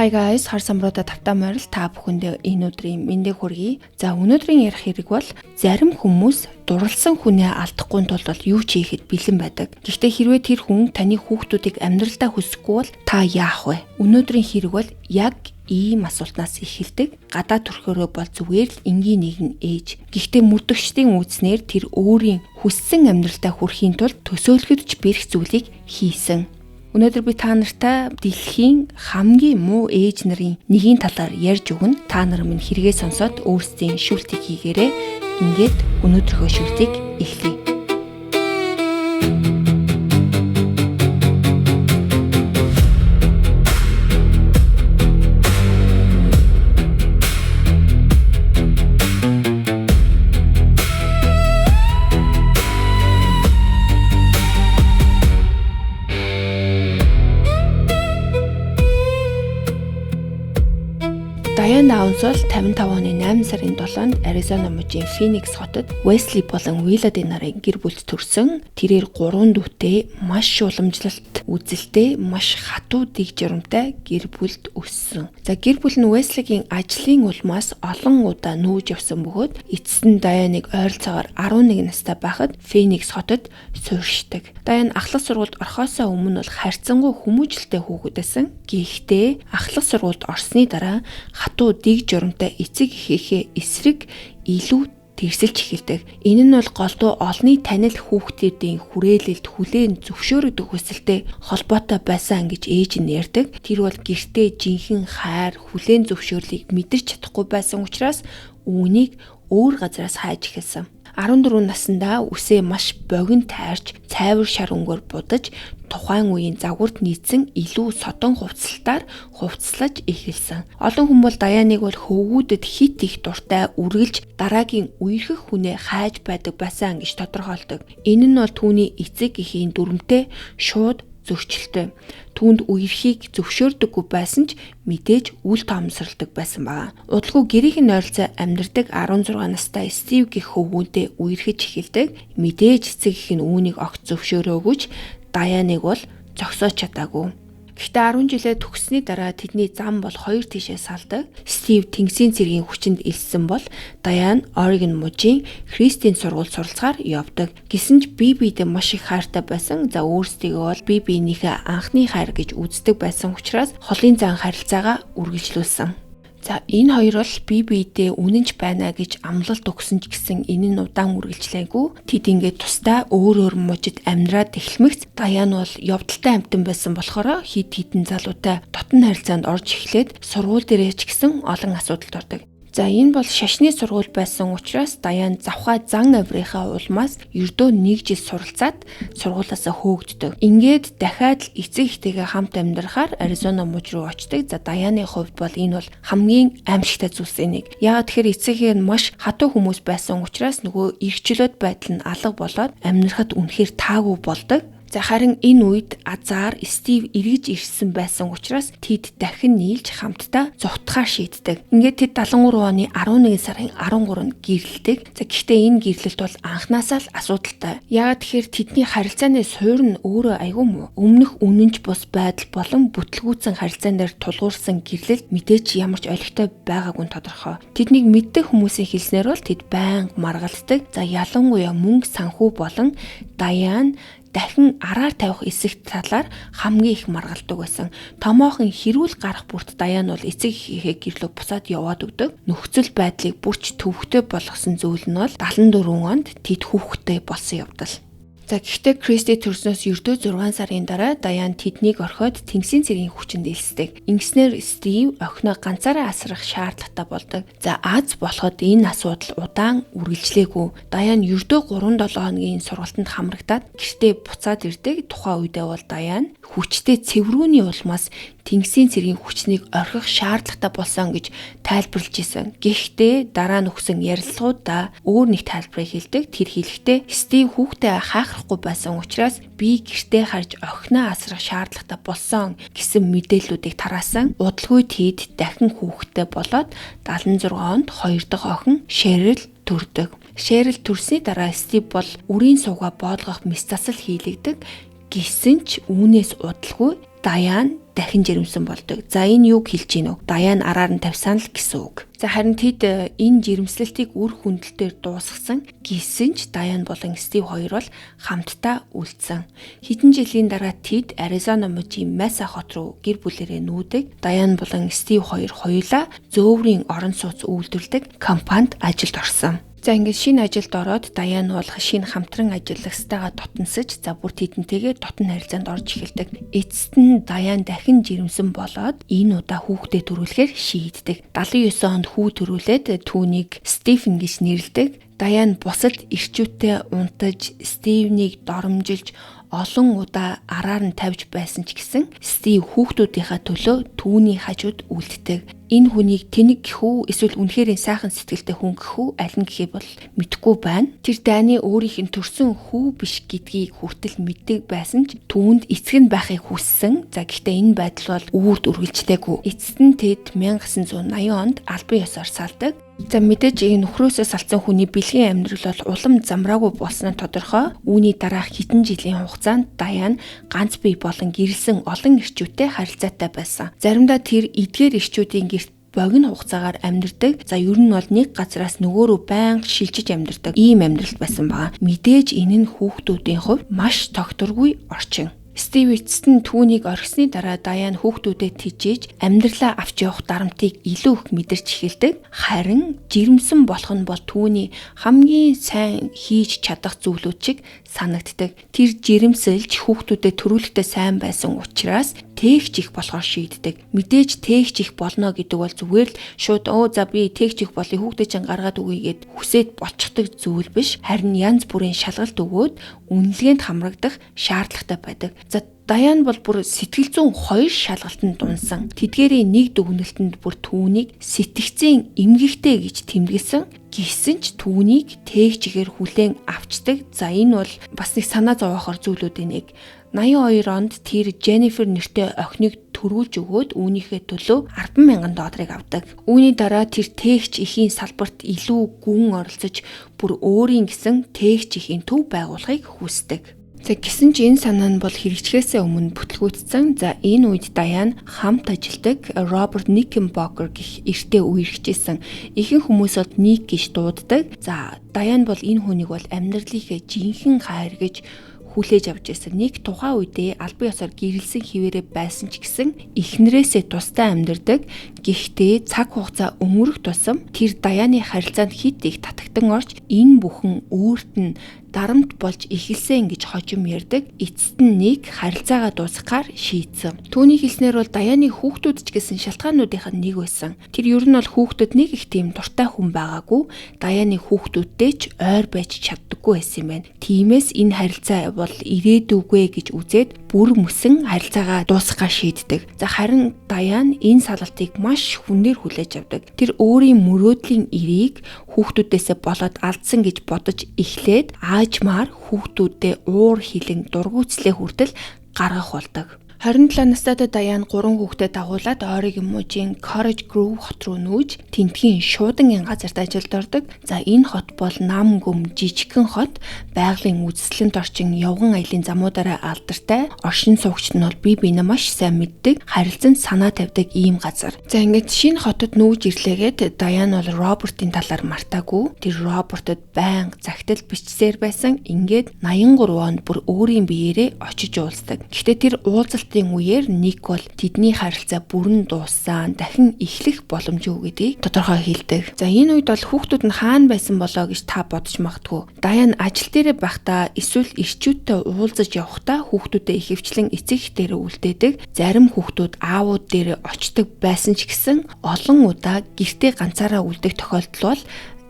Hi guys, хар самруудаа тавтаа морил та бүхэндээ энэ өдрийн мэндийг хүргэе. За, өнөөдрийн ярих хэрэг бол зарим хүмүүс дурлсан хүнээ алдахгүй тулд бол юу ч хийхэд бэлэн байдаг. Гэхдээ хэрвээ тэр хүн таны хүүхдүүдийг амьдралдаа хүсэхгүй бол та яах вэ? Өнөөдрийн хэрэг бол яг ийм асуултнаас эхэлдэг. Гадаа төрхөөрөө бол зүгээр л энгийн нэгэн ээж. Гэхдээ мөрдөгчдийн үзснээр тэр өөрийн хүссэн амьдралдаа хүрэхийн тулд төсөөлөхөд ч бэрх зүйлийг хийсэн. Өнөөдөр би та нартай дэлхийн хамгийн муу ээж нарын нэгийн талаар ярьж өгнө. Та нар минь хэрэгээ сонсоод өөрсдийн шүүлтийг хийгээрэй. Ингээд өнөөдрийнхөө шүүлтийг эхлэе. Даян Даунс бол 55 оны 8 сарын 7-нд Аризона мужийн Феникс хотод Wesley болон Willard нарын гэр бүлд төрсөн. Тэрээр 3 дүүтэй, маш уламжлалт үзэлтэй, маш хатуу дэг журамтай гэр бүлд өссөн. За, гэр бүл нь Wesley-гийн ажлын улмаас олон удаа нүүж явсан бөгөөд эцэст нь Дайаныг ойролцоогоор 11 настай байхад Феникс хотод суурьшдаг. Даян ахлах сургуульд орохоосоо өмнө бол харьцангуй хүмүүжлэлтэй хүүхэд байсан. Гэхдээ ахлах сургуульд орсны дараа хатуу дэг журамтай эцэг эхийнхээ эсрэг илүү тэрсэлж эхэлдэг. Энэ нь бол голдуу олонний танил хүүхдүүдийн хүрээлэлд хүлээн зөвшөөрөгдөх хүсэлтэй холбоотой байсан гэж ээж нь ярьдаг. Тэр бол гэртээ жинхэнэ хайр, хүлээн зөвшөөрлийг мэдэрч чадахгүй байсан учраас үүнийг өөр газараас хайж эхэлсэн. 14 наснда үсээ маш богино тайрч, цайвар шар өнгөөр будаж, тухайн үеийн загварт нийцсэн илүү содон хувцалтаар хувцлаж эхэлсэн. Олон хүн бол Дайаныг бол хөвгүүдэд хит их дуртай, үргэлж дараагийн үерхэх хүнээ хайж байдаг байсан гэж тодорхойлдог. Энэ нь бол түүний эцэг эхийн дүрмтэй шууд зөрчилтэй. Түүнд үерхийг зөвшөөрдөггүй байсан ч мэдээж үл тоомсорлдог байсан байгаа. Удалгүй гэрийнх нь ойролцоо амьдардаг 16 настай Стив гэх хөвгүүнтэй үерхэж эхэлдэг. Мэдээж эцэг эх нь үүнийг огт зөвшөөрөөгүй ч Дайаныг бол зогсоож чадаагүй. Гэхдээ 10 жилээ төгссөний дараа тэдний зам бол хоёр тийшээ салдаг. Стив тэнгисийн цэргийн хүчинд элссэн бол Даян Орегон мужийн Христийн сургууль суралцахаар явдаг. Гэсэн ч бие биедээ маш их хайртай байсан. За, өөрсдийгөө бол бие биенийхээ анхны хайр гэж үздэг байсан учраас холын зан харилцаагаа үргэлжлүүлсэн. За, энэ хоёр бол бие биедээ үнэнч байна гэж амлалт өгсөн ч гэсэн энэ нь удаан үргэлжлээгүй. Тэд ингээд тусдаа өөр өөр мужид амьдраад эхлэмэгц Даян бол явдалтай амьтан байсан болохоор хид хідэн залуутай дотн харилцаанд орж эхлээд сургууль дээрээ ч гэсэн олон асуудалд ордог. За, энэ бол шашны сургууль байсан учраас Даян завхаа зан авирынхаа улмаас ердөө нэг жил суралцаад сургуулиасаа хөөгддөг. Ингээд дахиад л эцэг эхтэйгээ хамт амьдрахаар Аризона мужи руу очдог. За, Даяны хувьд бол энэ бол хамгийн аимшигтай зүйлсийн нэг. Яагаад тэгэхээр эцэг эхээ нь маш хатуу хүмүүс байсан учраас нөгөө эрхчлөөд байдал нь алга болоод амьдрахад үнэхээр таагүй болдог. За, харин энэ үед азар Стив эргэж ирсэн байсан учраас тэд дахин нийлж хамтдаа зугтахаар шийддэг. Ингээд тэд 73 оны 11 сарын 13-нд гэрлэдэг. За, гэхдээ энэ гэрлэлт бол анхнаасаа л асуудалтай. Яагаад тэгэхээр тэдний харилцааны суурь нь өөрөө айгүй муу. Өмнөх үнэнч бус байдал болон бүтлгүүцэн харилцаан дээр тулгуурсан гэрлэлт мэдээж ямар ч олигтой байгаагүй нь тодорхой. Тэднийг мэддэг хүмүүсийн хэлснээр бол тэд байнга маргалддаг. За, ялангуяа мөнгө санхүү болон Даян дахин араар тавих эсэх талаар хамгийн их маргалдаг байсан. Томоохон хэрүүл гарах бүрт Даян бол эцэг эхийнхээ гэрлөө буцаад яваад өгдөг. Нөхцөл байдлыг бүрч төвөгтэй болгосон зүйл нь бол 74 онд тэд хүүхэдтэй болсон явдал. За, гэхдээ Кристи төрснөөс ердөө 6 сарын дараа Даян тэднийг орхиод тэнгисийн цэргийн хүчинд элсдэг. Ингэснээр Стив охиноо ганцаараа асрах шаардлагатай болдог. За, аз болоход энэ асуудал удаан үргэлжлээгүй. Даян ердөө 3-7 хоногийн сургалтанд хамрагдаад гэртээ буцаад ирдэг. Тухайн үедээ бол Даян хүчтэй цэврүүний улмаас тэнгисийн цэргийн хүчнийг орхих шаардлагатай болсон гэж тайлбарлаж исэн. Гэхдээ дараа нь өгсөн ярилцлагуудаа өөр нэг тайлбарыг хэлдэг. Тэр хэлэхдээ Стив хүүхдээ хайхрахгүй байсан учраас би гэртээ харж охиноо асрах шаардлагатай болсон гэсэн мэдээллүүдийг тараасан. Удалгүй тэд дахин хүүхэдтэй болоод 76 онд хоёр дахь охин Шерил төрдөг. Шерил төрсний дараа Стив бол үрийн суугаа боолгох мэс засал хийлэгдэг. Гэсэн ч үүнээс удалгүй Даян дахин жирэмсэн болдог. За энэ юуг хэлж гин үү? Даян араар нь тавьсан л гэсэн үг. За харин тэд энэ жирэмслэлтийг үр хүндлэлтээр дуусгасан. Гэсэн ч Даян болон Стив хоёр бол хамтдаа үлдсэн. Хэдэн жилийн дараа тэд Аризона мужийн Меса хот руу гэр бүлэрээ нүүдэг. Даян болон Стив хоёр хоёулаа зөөврийн орон сууц үйлдвэрлэдэг компанид ажилд орсон. За ингээд шинэ ажилд ороод Даян бол шинэ хамтран ажиллагчтайгаа дотносож за бүр тэдэнтэйгээ дотн харилцаанд орж эхэлдэг. Эцэст нь Даян дахин жирэмсэн болоод энэ удаа хүүхдээ төрүүлэхээр шийддэг. 79 онд хүү төрүүлээд түүнийг Стивен гэж нэрлэдэг. Даян бусад эрчүүтэй унтаж Стивнийг доромжилж олон удаа араар нь тавьж байсан ч гэсэн Стив хүүхдүүдийнхаа төлөө түүний хажууд үлддэг. Энэ хүнийг тэнэг гэх үү эсвэл үнэхээр сайхан сэтгэлтэй хүн гэх үү аль нь гэхээ бол мэдэхгүй байна. Тэр Дани өөрийнх нь төрсөн хүү биш гэдгийг хүртэл мэддэг байсан ч түүнд эцэг нь байхыг хүссэн. За гэхдээ энэ байдал бол үүрд үргэлжлээгүй. Эцэст нь тэд 1980 онд албан ёсоор салдаг. За мэдээж энэ нөхрөөсөө салцсан хүний бэлгийн амьдрал бол улам замраагүй болсон нь тодорхой. Үүний дараах хэдэн жилийн хугацаанд Даян ганц бие болон гэрэлсэн олон эрчүүтэй харилцаатай байсан. Заримдаа тэр эдгээр эрчүүдийн гэрт богино хугацаагаар амьдардаг. За ер нь бол нэг газраас нөгөө рүү байнга шилжиж амьдардаг ийм амьдрал байсан байгаа. Мэдээж энэ нь хүүхдүүдийн хувьд маш тогтворгүй орчин. Стив эцэст нь түүнийг орхисны дараа Даян хүүхдүүдэд тижээж амьдралаа авч явах дарамтыг илүү их мэдэрч эхэлдэг. Харин жирэмсэн болох нь бол түүний хамгийн сайн хийж чадах зүйлүүд шиг санагддаг. Тэр жирэмсэлж хүүхдүүдэд төрүүлэхдээ сайн байсан учраас тээгч их болохоор шийддэг. Мэдээж тээгч их болно гэдэг бол зүгээр л шууд өө за би тээгч их болъё хүүхдээ чинь гаргаад өгье гэд хүсээд болчихдог зүйл биш. Харин янз бүрийн шалгалт өгөөд үнэлгээнд хамрагдах шаардлагатай байдаг. За Даян бол бүр сэтгэл зүйн 2 шалгалтанд дунсан. Тэдгээрийн нэг дүгнэлтэнд бүр түүнийг сэтгцийн эмгэгтэй гэж тэмдэглэсэн. Гэсэн ч түүнийг тээгчгээр хүлээн авчдаг. За энэ бол бас нэг санаа зовоохор зүйлүүдийн нэг. 82 онд тэр Jennifer нэртэй охиныг төрүүлж өгөөд үүнийхээ төлөө $10,000 авдаг. Үүний дараа тэр тээгч эхийн салбарт илүү гүн оролцож бүр өөрийн гэсэн тээгч эхийн төв байгуулахыг хүсдэг. За гэсэн ч энэ санаа нь бол хэрэгжихээсээ өмнө бүтлгүүцсэн. За энэ үед Даян хамт ажилладаг Роберт Никенбокер гэх эртээ үерхжсэн. Ихэнх хүмүүс бол Ник гэж дууддаг. За Даян бол энэ хүнийг бол амьдралынхээ жинхэнэ хайр гэж хүлээж авч байсан. Ник тухайн үедээ албан ёсоор гэрэлсэн хിവэрэ байсан ч гэсэн эхнэрээсээ тустай амьдардаг. Гэхдээ цаг хугацаа өнгөрөх тусам тэр Даяны харилцаанд хит их татагтан орж энэ бүхэн өөрт нь дарамт болж эхэлсэн гэж хожим ярьдаг. Эцэст нь Ник харилцаагаа дуусгахаар шийдсэн. Түүний хэлснээр бол Даяны хүүхдүүд ч гэсэн шалтгаануудынх нь нэг байсан. Тэр ер нь бол хүүхдэд нэг их тийм дуртай хүн байгаагүй. Даяны хүүхдүүдтэй ч ойр байж чаддаггүй байсан юм байна. Тиймээс энэ харилцаа бол ирээдүгөө гэж үзээд бүр мөсөн харилцаагаа дуусгахаар шийддэг. За харин Даян энэ салалтыг маш хүнээр хүлээж авдаг. Тэр өөрийн мөрөөдлийн эрийг хүүхдүүдээсээ болоод алдсан гэж бодож эхлээд аажмаар хүүхдүүдээ уур хилэн дургуутслээ хүртэл гаргах болдог. 27 настай Даян 3 хүүхдэд дагуулад Орегон мужийн Cottage Grove хот руу нүүж тентгийн шуудангийн газарт ажилд ордог. За энэ хот бол нам гүм жижигхэн хот, байгалийн үзэсгэлэнт орчин, явган аялын замуудаараа алдартай. Оршин суугчид нь бол бие биенээ маш сайн мэддэг, харилцан санаа тавьдаг ийм газар. За ингээд шинэ хотод нүүж ирлээгээд Даян бол Робертын талаар мартаагүй. Тэр Робертод байнга загтал бичсээр байсан. Ингээд 83 онд бүр өөрийн биеэрээ очиж уулздаг. Гэхдээ тэр уулзалт үеэр Ник бол тэдний харилцаа бүрэн дууссан, дахин эхлэх боломжгүй гэдгийг тодорхой хэлдэг. За энэ үед бол хүүхдүүд нь хаана байсан болоо гэж та бодож магадгүй. Даян ажил дээрээ байхдаа эсвэл эрчүүдтэй уулзаж явхдаа хүүхдүүдээ ихэвчлэн эцэг их дээрээ үлдээдэг. Зарим хүүхдүүд аавууд дээрээ очдог байсан ч гэсэн олон удаа гэртээ ганцаараа үлдэх тохиолдол бол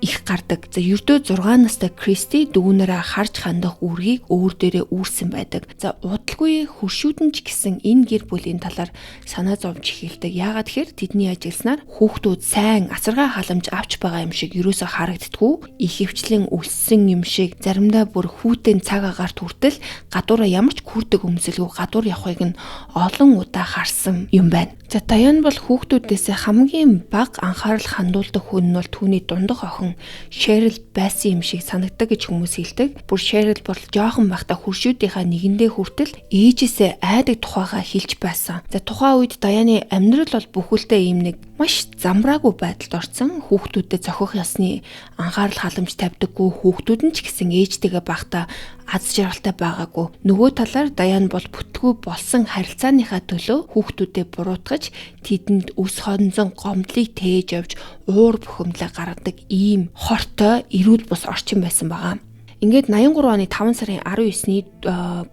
их гардаг. За ердөө 6 настай Кристи дүүнэрээ харж хандах үүргийг өөр дээрээ үүрсэн байдаг. За удалгүй хөршүүдэн ч гэсэн энэ гэр бүлийн талаар санаа зовж эхэлдэг. Яагаад тэгэхээр тэдний ажилласнаар хүүхдүүд сайн асаргаа халамж авч байгаа юм шиг ерөөсөө харагддаггүй. Ихэвчлэн өлссөн юм шиг заримдаа бүр хүүтэн цаг агаарт хүртэл гадуураа ямар ч күрдэг өмсөлгүй гадуур явахыг нь олон удаа харсан юм байна. За Даян бол хүүхдүүдээс хамгийн бага анхаарал хандуулдаг хүн нь бол түүний дундах охин байсан Шерил байсан юм шиг санагддаг гэж хүмүүс хэлдэг. Бүр Шерил бол жоохон байхдаа хөршүүдийнхаа нэгэндээ хүртэл ээжээсээ айдаг тухайгаа хэлж байсан. За тухайн үед Даяны амьдрал бол бүхэлдээ ийм нэг маш замраагүй байдалд орсон. Хүүхдүүдэд зохих ёсны анхаарал халамж тавьдаггүй, хүүхдүүд нь ч гэсэн ээжтэйгээ байхдаа аз жаргалтай байгаагүй. Нөгөө талаар Даян бол бүтггүй болсон харилцааныхаа төлөө хүүхдүүдэд буруутгаж тэдэнд өс хонзон гомдлыг тээж явж уур бухимдлаа гаргадаг ийм хортой эрүүл бус орчин байсан байгаа. Ингээд 83 оны 5 сарын 19-ний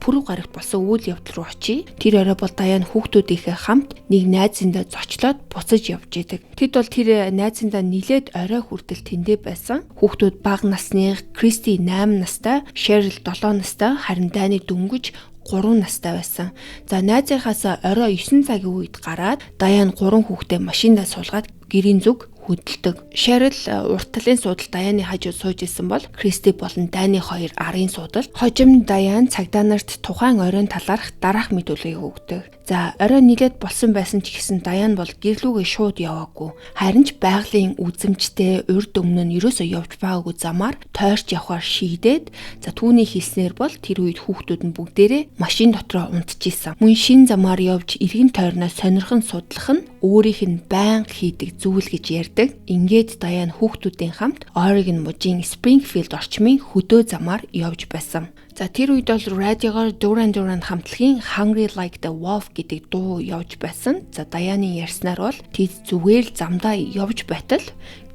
пүрэв гарагт болсон үйл явдал руу очие. Тэр орой бол Даян хүүхдүүдийнхээ хамт нэг найзындаа зочлоод буцаж явж идэг. Тэд бол тэр найзындаа нилээд орой хүртэл тэндээ байсан. Хүүхдүүд бага насны Кристи 8 настай, Шерил 7 настай, харин Дайны дөнгөж 3 настай байсан. За найзынхаас орой 9 цагийн үед гараад Даян 3 хүүхдээ машиндаа суулгаад гэрийн зүг хөдөлдөг. Шерил урт талын суудал Даяны хажууд сууж исэн бол Кристи болон Дайны хоёр арын суудал. Хожим Даян цагдаа нарт тухайн оройн талаарх дараах мэдүүлгийг өгдөг. За орой нилээд болсон байсан ч гэсэн Даян бол гэрлүүгээ шууд яваагүй. Харин ч байгалийн үзэмжтэй урд өмнө нь ерөөсөө явж байгаагүй замаар тойрч явахаар шийдээд, за түүний хэлснээр бол тэр үед хүүхдүүд нь бүгдээрээ машин дотроо унтчихсан. Мөн шин замаар явж эргэн тойрноо сонирхон судлах нь өөрийнх нь байнга хийдэг зүйл гэж ярьдаг. Ингээд Даян хүүхдүүдийн хамт Oregon мужийн Springfield орчмын хөдөө замаар явж байсан. За тэр үед бол радиогоор Duran Duran хамтлагийн Hungry Like the Wolf гэдэг дуу явж байсан. За Даяны ярьснаар бол тэд зүгээр л замдаа явж байтал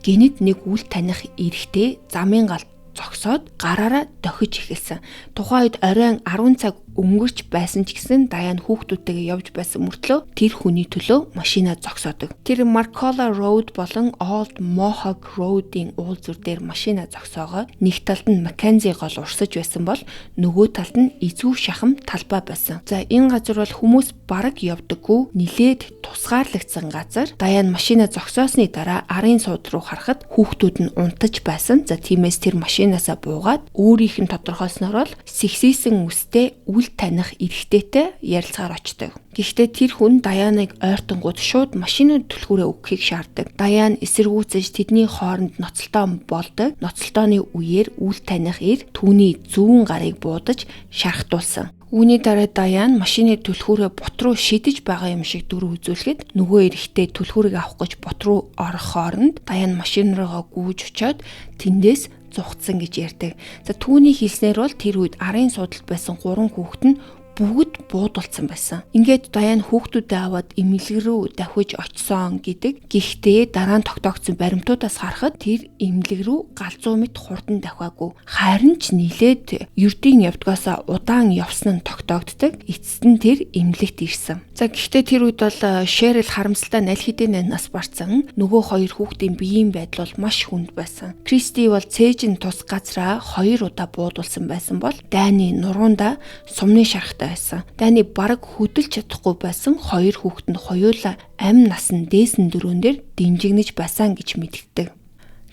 гэнэт нэг үл таних эрэгтэй замын гал зогсоод гараараа дохиж эхэлсэн. Тухайн үед оройн 10 цаг өнгөрч байсан ч гэсэн Даян хүүхдүүдтэйгээ явж байсан мөртлөө тэр хүний төлөө машинаа зогсоодог. Тэр Marcola Road болон Old Mohawk Road-ийн уулзвар дээр машинаа зогсоогоод нэг талд нь Mackenzie гол урсаж байсан бол нөгөө талд нь эзүү шахам талбай байсан. За энэ газар бол хүмүүс бараг явдаггүй, нилээд тусгаарлагдсан газар. Даян машинаа зогсоосны дараа арын сууд руу харахад хүүхдүүд нь унтаж байсан. За тиймээс тэр машинаасаа буугаад өөрийнх нь тодорхойлсноор бол сэгсийсэн үстэй үл таних эрэгтэйтэй ярилцгаар очдог. Гэхдээ тэр хүн Даяныг ойртонгууд шууд машины түлхүүрээ өгөхийг шаарддаг. Даян эсэргүүцэж тэдний хооронд ноцолтоо болдог. Ноцолтооны үеэр үл таних эр түүний зүүн гарыг буудаж шархтуулсан. Үүний дараа Даян машины түлхүүрээ бот руу шидэж байгаа юм шиг дүр үзүүлэхэд нөгөө эрэгтэй түлхүүрийг авах гэж бот руу орох хооронд Даян машин руугаа гүйж очиод тэндээс зугтсан гэж ярьдаг. За түүний хэлснээр бол тэр үед арын суудалд байсан 3 хүүхэд нь бүгд буудулсан байсан. Ингээд Даян хүүхдүүдээ аваад эмнэлэг рүү давхиж очсон гэдэг. Гэхдээ дараа нь тогтоогдсон баримтуудаас харахад тэр эмнэлэг рүү галзуу мэт хурдан давхиагүй. Харин ч нилээд ердийн явдгаасаа удаан явсан нь тогтоогддог. Эцэст нь тэр эмнэлэгт ирсэн. За гэхдээ тэр үед бол Шерил харамсалтай аль хэдийн нас барсан. Нөгөө хоёр хүүхдийн биеийн байдал бол маш хүнд байсан. Кристи бол цээжин тус газраа 2 удаа буудулсан байсан бол Дайны нуруунда сумны шархтай байсан. Дайны бараг хөдөлж чадахгүй байсан хоёр хүүхэд нь хоёулаа амь насан дээсэн дөрөөн дээр дэмжигнэж байсан гэж мэдэгддэг.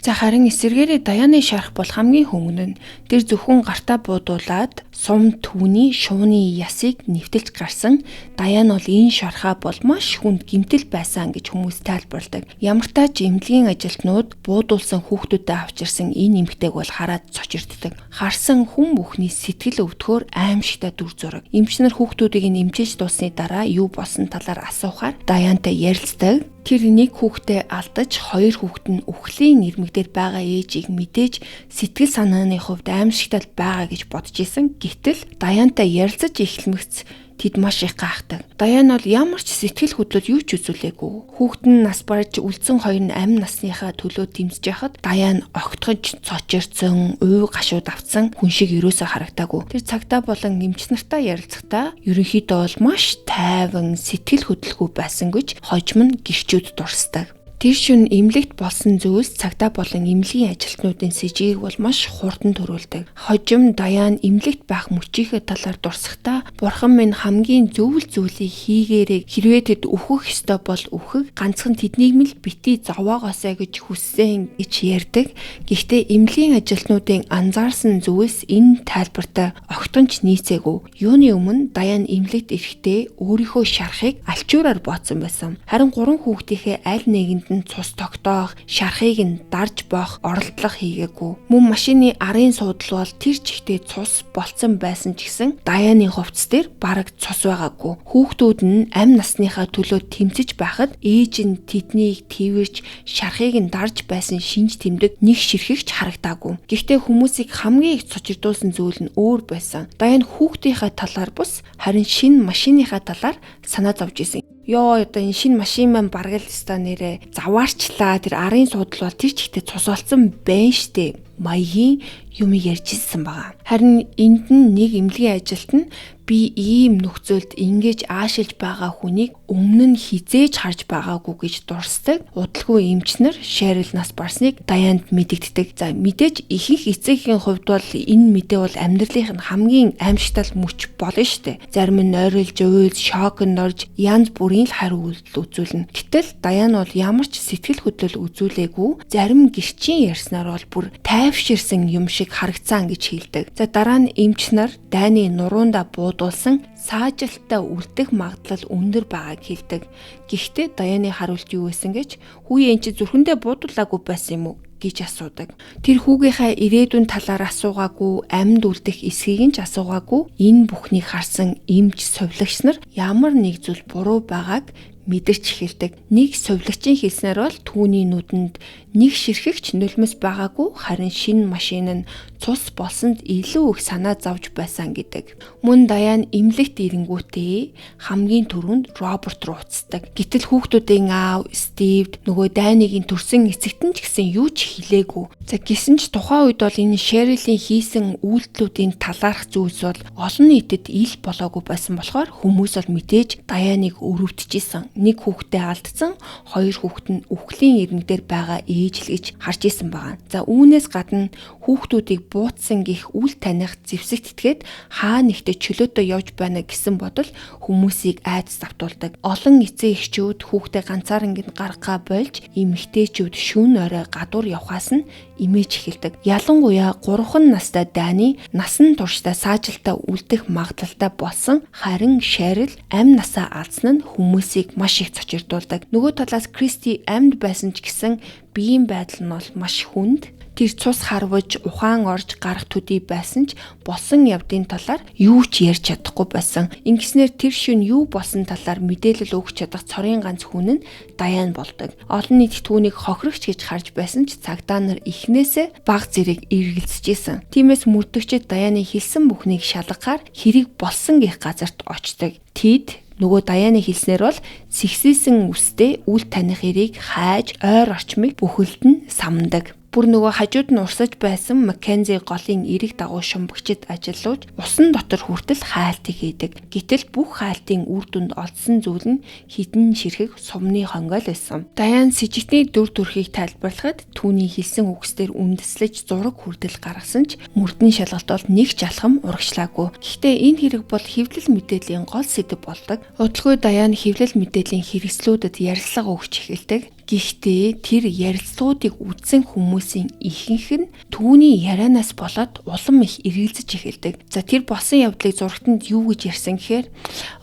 За харин эсэргээрээ Даяны шарх бол хамгийн хөнгөн нь. Тэр зөвхөн гартаа буудуулаад сум түүний шууны ясыг нэвтэлж гарсан. Даян бол энэ шархаа бол маш хүнд гэмтэл байсан гэж хүмүүс тайлбарладаг. Ямартай ч эмнэлгийн ажилтнууд буудуулсан хүүхдүүдэд авчирсан энэ эмэгтэйг бол хараад цочирддаг. Харсан хүн бүхний сэтгэл өвдөхөөр аимшигтай дүр зураг. Эмч нар хүүхдүүдийг нь эмчилж дууссаны дараа юу болсон талаар асуухаар Даянтай ярилцдаг. Тэр нэг хүүхдээ алдаж хоёр хүүхэд нь үхлийн ирмэг дээр байгаа ээжийг мэдээж сэтгэл санааны хувьд аимшигтай байгаа гэж бодож исэн. Гэтэл Даянтай ярилцаж эхлэмэгц тэд маш их гайхдаг. Даян бол ямар ч сэтгэл хөдлөл юу ч үзүүлээгүй. Хүүхэд нь нас барж үлдсэн хоёр нь амь насныхаа төлөө тэмцэж байхад Даян огтхож цочирцсан, уй гашууд автсан хүн шиг ерөөсөө харагдаагүй. Тэр цагдаа болон эмч нартай ярилцахдаа ерөнхийдөө бол маш тайван, сэтгэл хөдлөлгүй байсан гэж хожим нь гэрчүүд дурсдаг. Тэр шөнө эмнэлэгт болсон зүйлс цагдаа болон эмнэлгийн ажилтнуудын сэжигийг бол маш хурдан төрүүлдэг. Хожим Даян эмнэлэгт байх мөчийнхээ талаар дурсахдаа бурхан минь хамгийн зөв зүйлийг хийгээрэй. Хэрвээ тэд үхэх ёстой бол үхэх, ганцхан тэднийг мэл бити зовоогоосай гэж хүссэн гэж ярьдаг. Гэхдээ эмнэлгийн ажилтнуудын анзаарсан зүйлс энэ тайлбартай огтхон ч нийцээгүй. Юуны өмнө Даян эмнэлэгт ирэхдээ өөрийнхөө шархыг альчуураар бооцсон байсан. Харин гурван хүүхдийнхээ аль нэгэнд нь нь цус тогтоох, шархыг нь дарж боох оролдлого хийгээгүй. Мөн машины арын суудал бол тэр чигтээ цус болцсон байсан ч гэсэн Даяны хувцас дээр бараг цус байгаагүй. Хүүхдүүд нь амь насныхаа төлөө тэмцэж байхад ээж нь тэднийг тийвэрч шархыг нь дарж байсан шинж тэмдэг нэг ширхэгч харагдаагүй. Гэхдээ хүмүүсийг хамгийн их цочирдуулсан зүйл нь өөр байсан. Даян хүүхдийнхаа талаар бус харин шинэ машиныхаа талаар санаа зовж исэн. Йоо, одоо энэ шинэ машин маань бараг л өстой нэрээ заваарчлаа. Тэр арын суудал бол тэр чигтээ цус олцсон байна штэ. Маягийн юм ярьж ирсэн байгаа. Харин энд нь нэг эмнэлгийн ажилт нь би ийм нөхцөлд ингэж аашилж байгаа хүнийг өмнө нь хизээж харж байгаагүй гэж дурсдаг. Удалгүй эмчнэр Шэрил нас барсныг Даянд мэдэгддэг. За мэдээж ихэнх эцэгхийн хувьд бол энэ мэдээ бол амьдралынх нь хамгийн аимшигтай мөч болно шүү дээ. Зарим нь нойролж, уйлж, шоконд орж янз бүрийн л хариу үйлдэл үзүүлнэ. Гэтэл Даян бол ямар ч сэтгэл хөдлөл үзүүлээгүй. Зарим гэрчийн ярьснаар бол бүр тайвширсан юм шиг харагцсан гэж хэлдэг. За дараа нь эмч нар Дайны нуруунда буудуулсан саажилттай үлдэх магадлал өндөр байгааг хэлдэг. Гэхдээ Даяны хариулт юу байсан гэж хүүе эн чи зүрхэндээ буудуулаагүй байсан юм уу гэж асуудаг. Тэр хүүгийнхаа ирээдүйн талаар асуугаагүй, амьд үлдэх эсхийг нь ч асуугаагүй. Энэ бүхнийг харсан эмч сувилагч нар ямар нэг зүйл буруу байгааг мэдэрч эхэлдэг. Нэг сувилагчийн хэлснээр бол түүний нүдэнд нэг ширхэгч нулимс байгаагүй, харин шинэ машин нь цус болсонд илүү их санаа зовж байсан гэдэг. Мөн Даян эмнэлэгт ирэнгүүтээ хамгийн түрүүнд Роберт руу уцдаг. Гэтэл хүүхдүүдийн аав Стив нөгөө Дайныгийн төрсэн эцэгт нь ч гэсэн юу ч хэлээгүй. За гисэн ч тухайн үед бол энэ Шэрилийн хийсэн үйлдэлүүдийн талаарх зүйлс бол олон нийтэд ил болоогүй байсан болохоор хүмүүс бол мэдээж Даяныг өрөвдөж исэн. Нэг хүүхдээ алдсан, хоёр хүүхэд нь үхлийн ирмэг дээр байгаа ээж л гэж харж исэн байгаа. За үүнээс гадна хүүхдүүдийг буутсан гих үл таних зэвсэгт итгээд хаа нэгтээ чөлөөтэй явж байна гэсэн бодол хүмүүсийг айдас давтуулдаг. Олон эцэг эхчүүд хүүхдээ ганцаарнг нь гаргахаа болж эмэгтэйчүүд шүн орой гадуур явхаас нь имэж эхэлдэг. Ялангуяа 3 настай Дани насан туршдаа саажилтаа үлдэх магадлалтай болсон. Харин Шэрил амь насаа алдсан нь хүмүүсийг маш их цочирдуулдаг. Нөгөө талаас Кристи амьд байсан ч гэсэн биеийн байдал нь бол маш хүнд. Тэр цус харваж ухаан орж гарах төдий байсан ч болсон явдлын талаар юу ч ярьж чадахгүй байсан. Ингэснээр тэр шөнө юу болсон талаар мэдээлэл өгч чадах цорын ганц хүн нь Даян болдог. Олон нийт түүнийг хохирогч гэж харж байсан ч цагдаа нар эхнээсээ баг зэрэг эргэлзэж исэн. Тиймээс мөрдөгчид Даяны хэлсэн бүхнийг шалгахаар хэрэг болсон гэх газарт очдог. Тэд нөгөө Даяны хэлснээр бол сэгсээсэн үстэй үл таних эрийг хайж ойр орчмыг бүхэлд нь самдаг. Бүр нөгөө хажууд нь урсаж байсан Маккензи голын эрэг дагуу шумбагчид ажиллаж усан дотор хүртэл хайлтыг хийдэг. Гэтэл бүх хайлтын үр дүнд олдсон зүйл нь хідэн ширхэг сумны хонгой л байсан. Даян сэжигтний дүр төрхийг тайлбарлахад түүний хэлсэн үгсдэр үндэслэж зураг хүртэл гаргасан ч мөрдөн шалгалт бол нэг ч алхам урагшлаагүй. Гэхдээ энэ хэрэг бол хэвлэл мэдээллийн гол сэдэв болдог. Удалгүй Даян хэвлэл мэдээллийн хэрэгслүүдэд ярилцлага өгч эхэлдэг. Гэхдээ тэр ярилцлагуудыг үзсэн хүмүүсийн ихэнх нь түүний ярианаас болоод улам их эргэлзэж эхэлдэг. За тэр болсон явдлыг зурагтанд юу гэж ярьсан гэхээр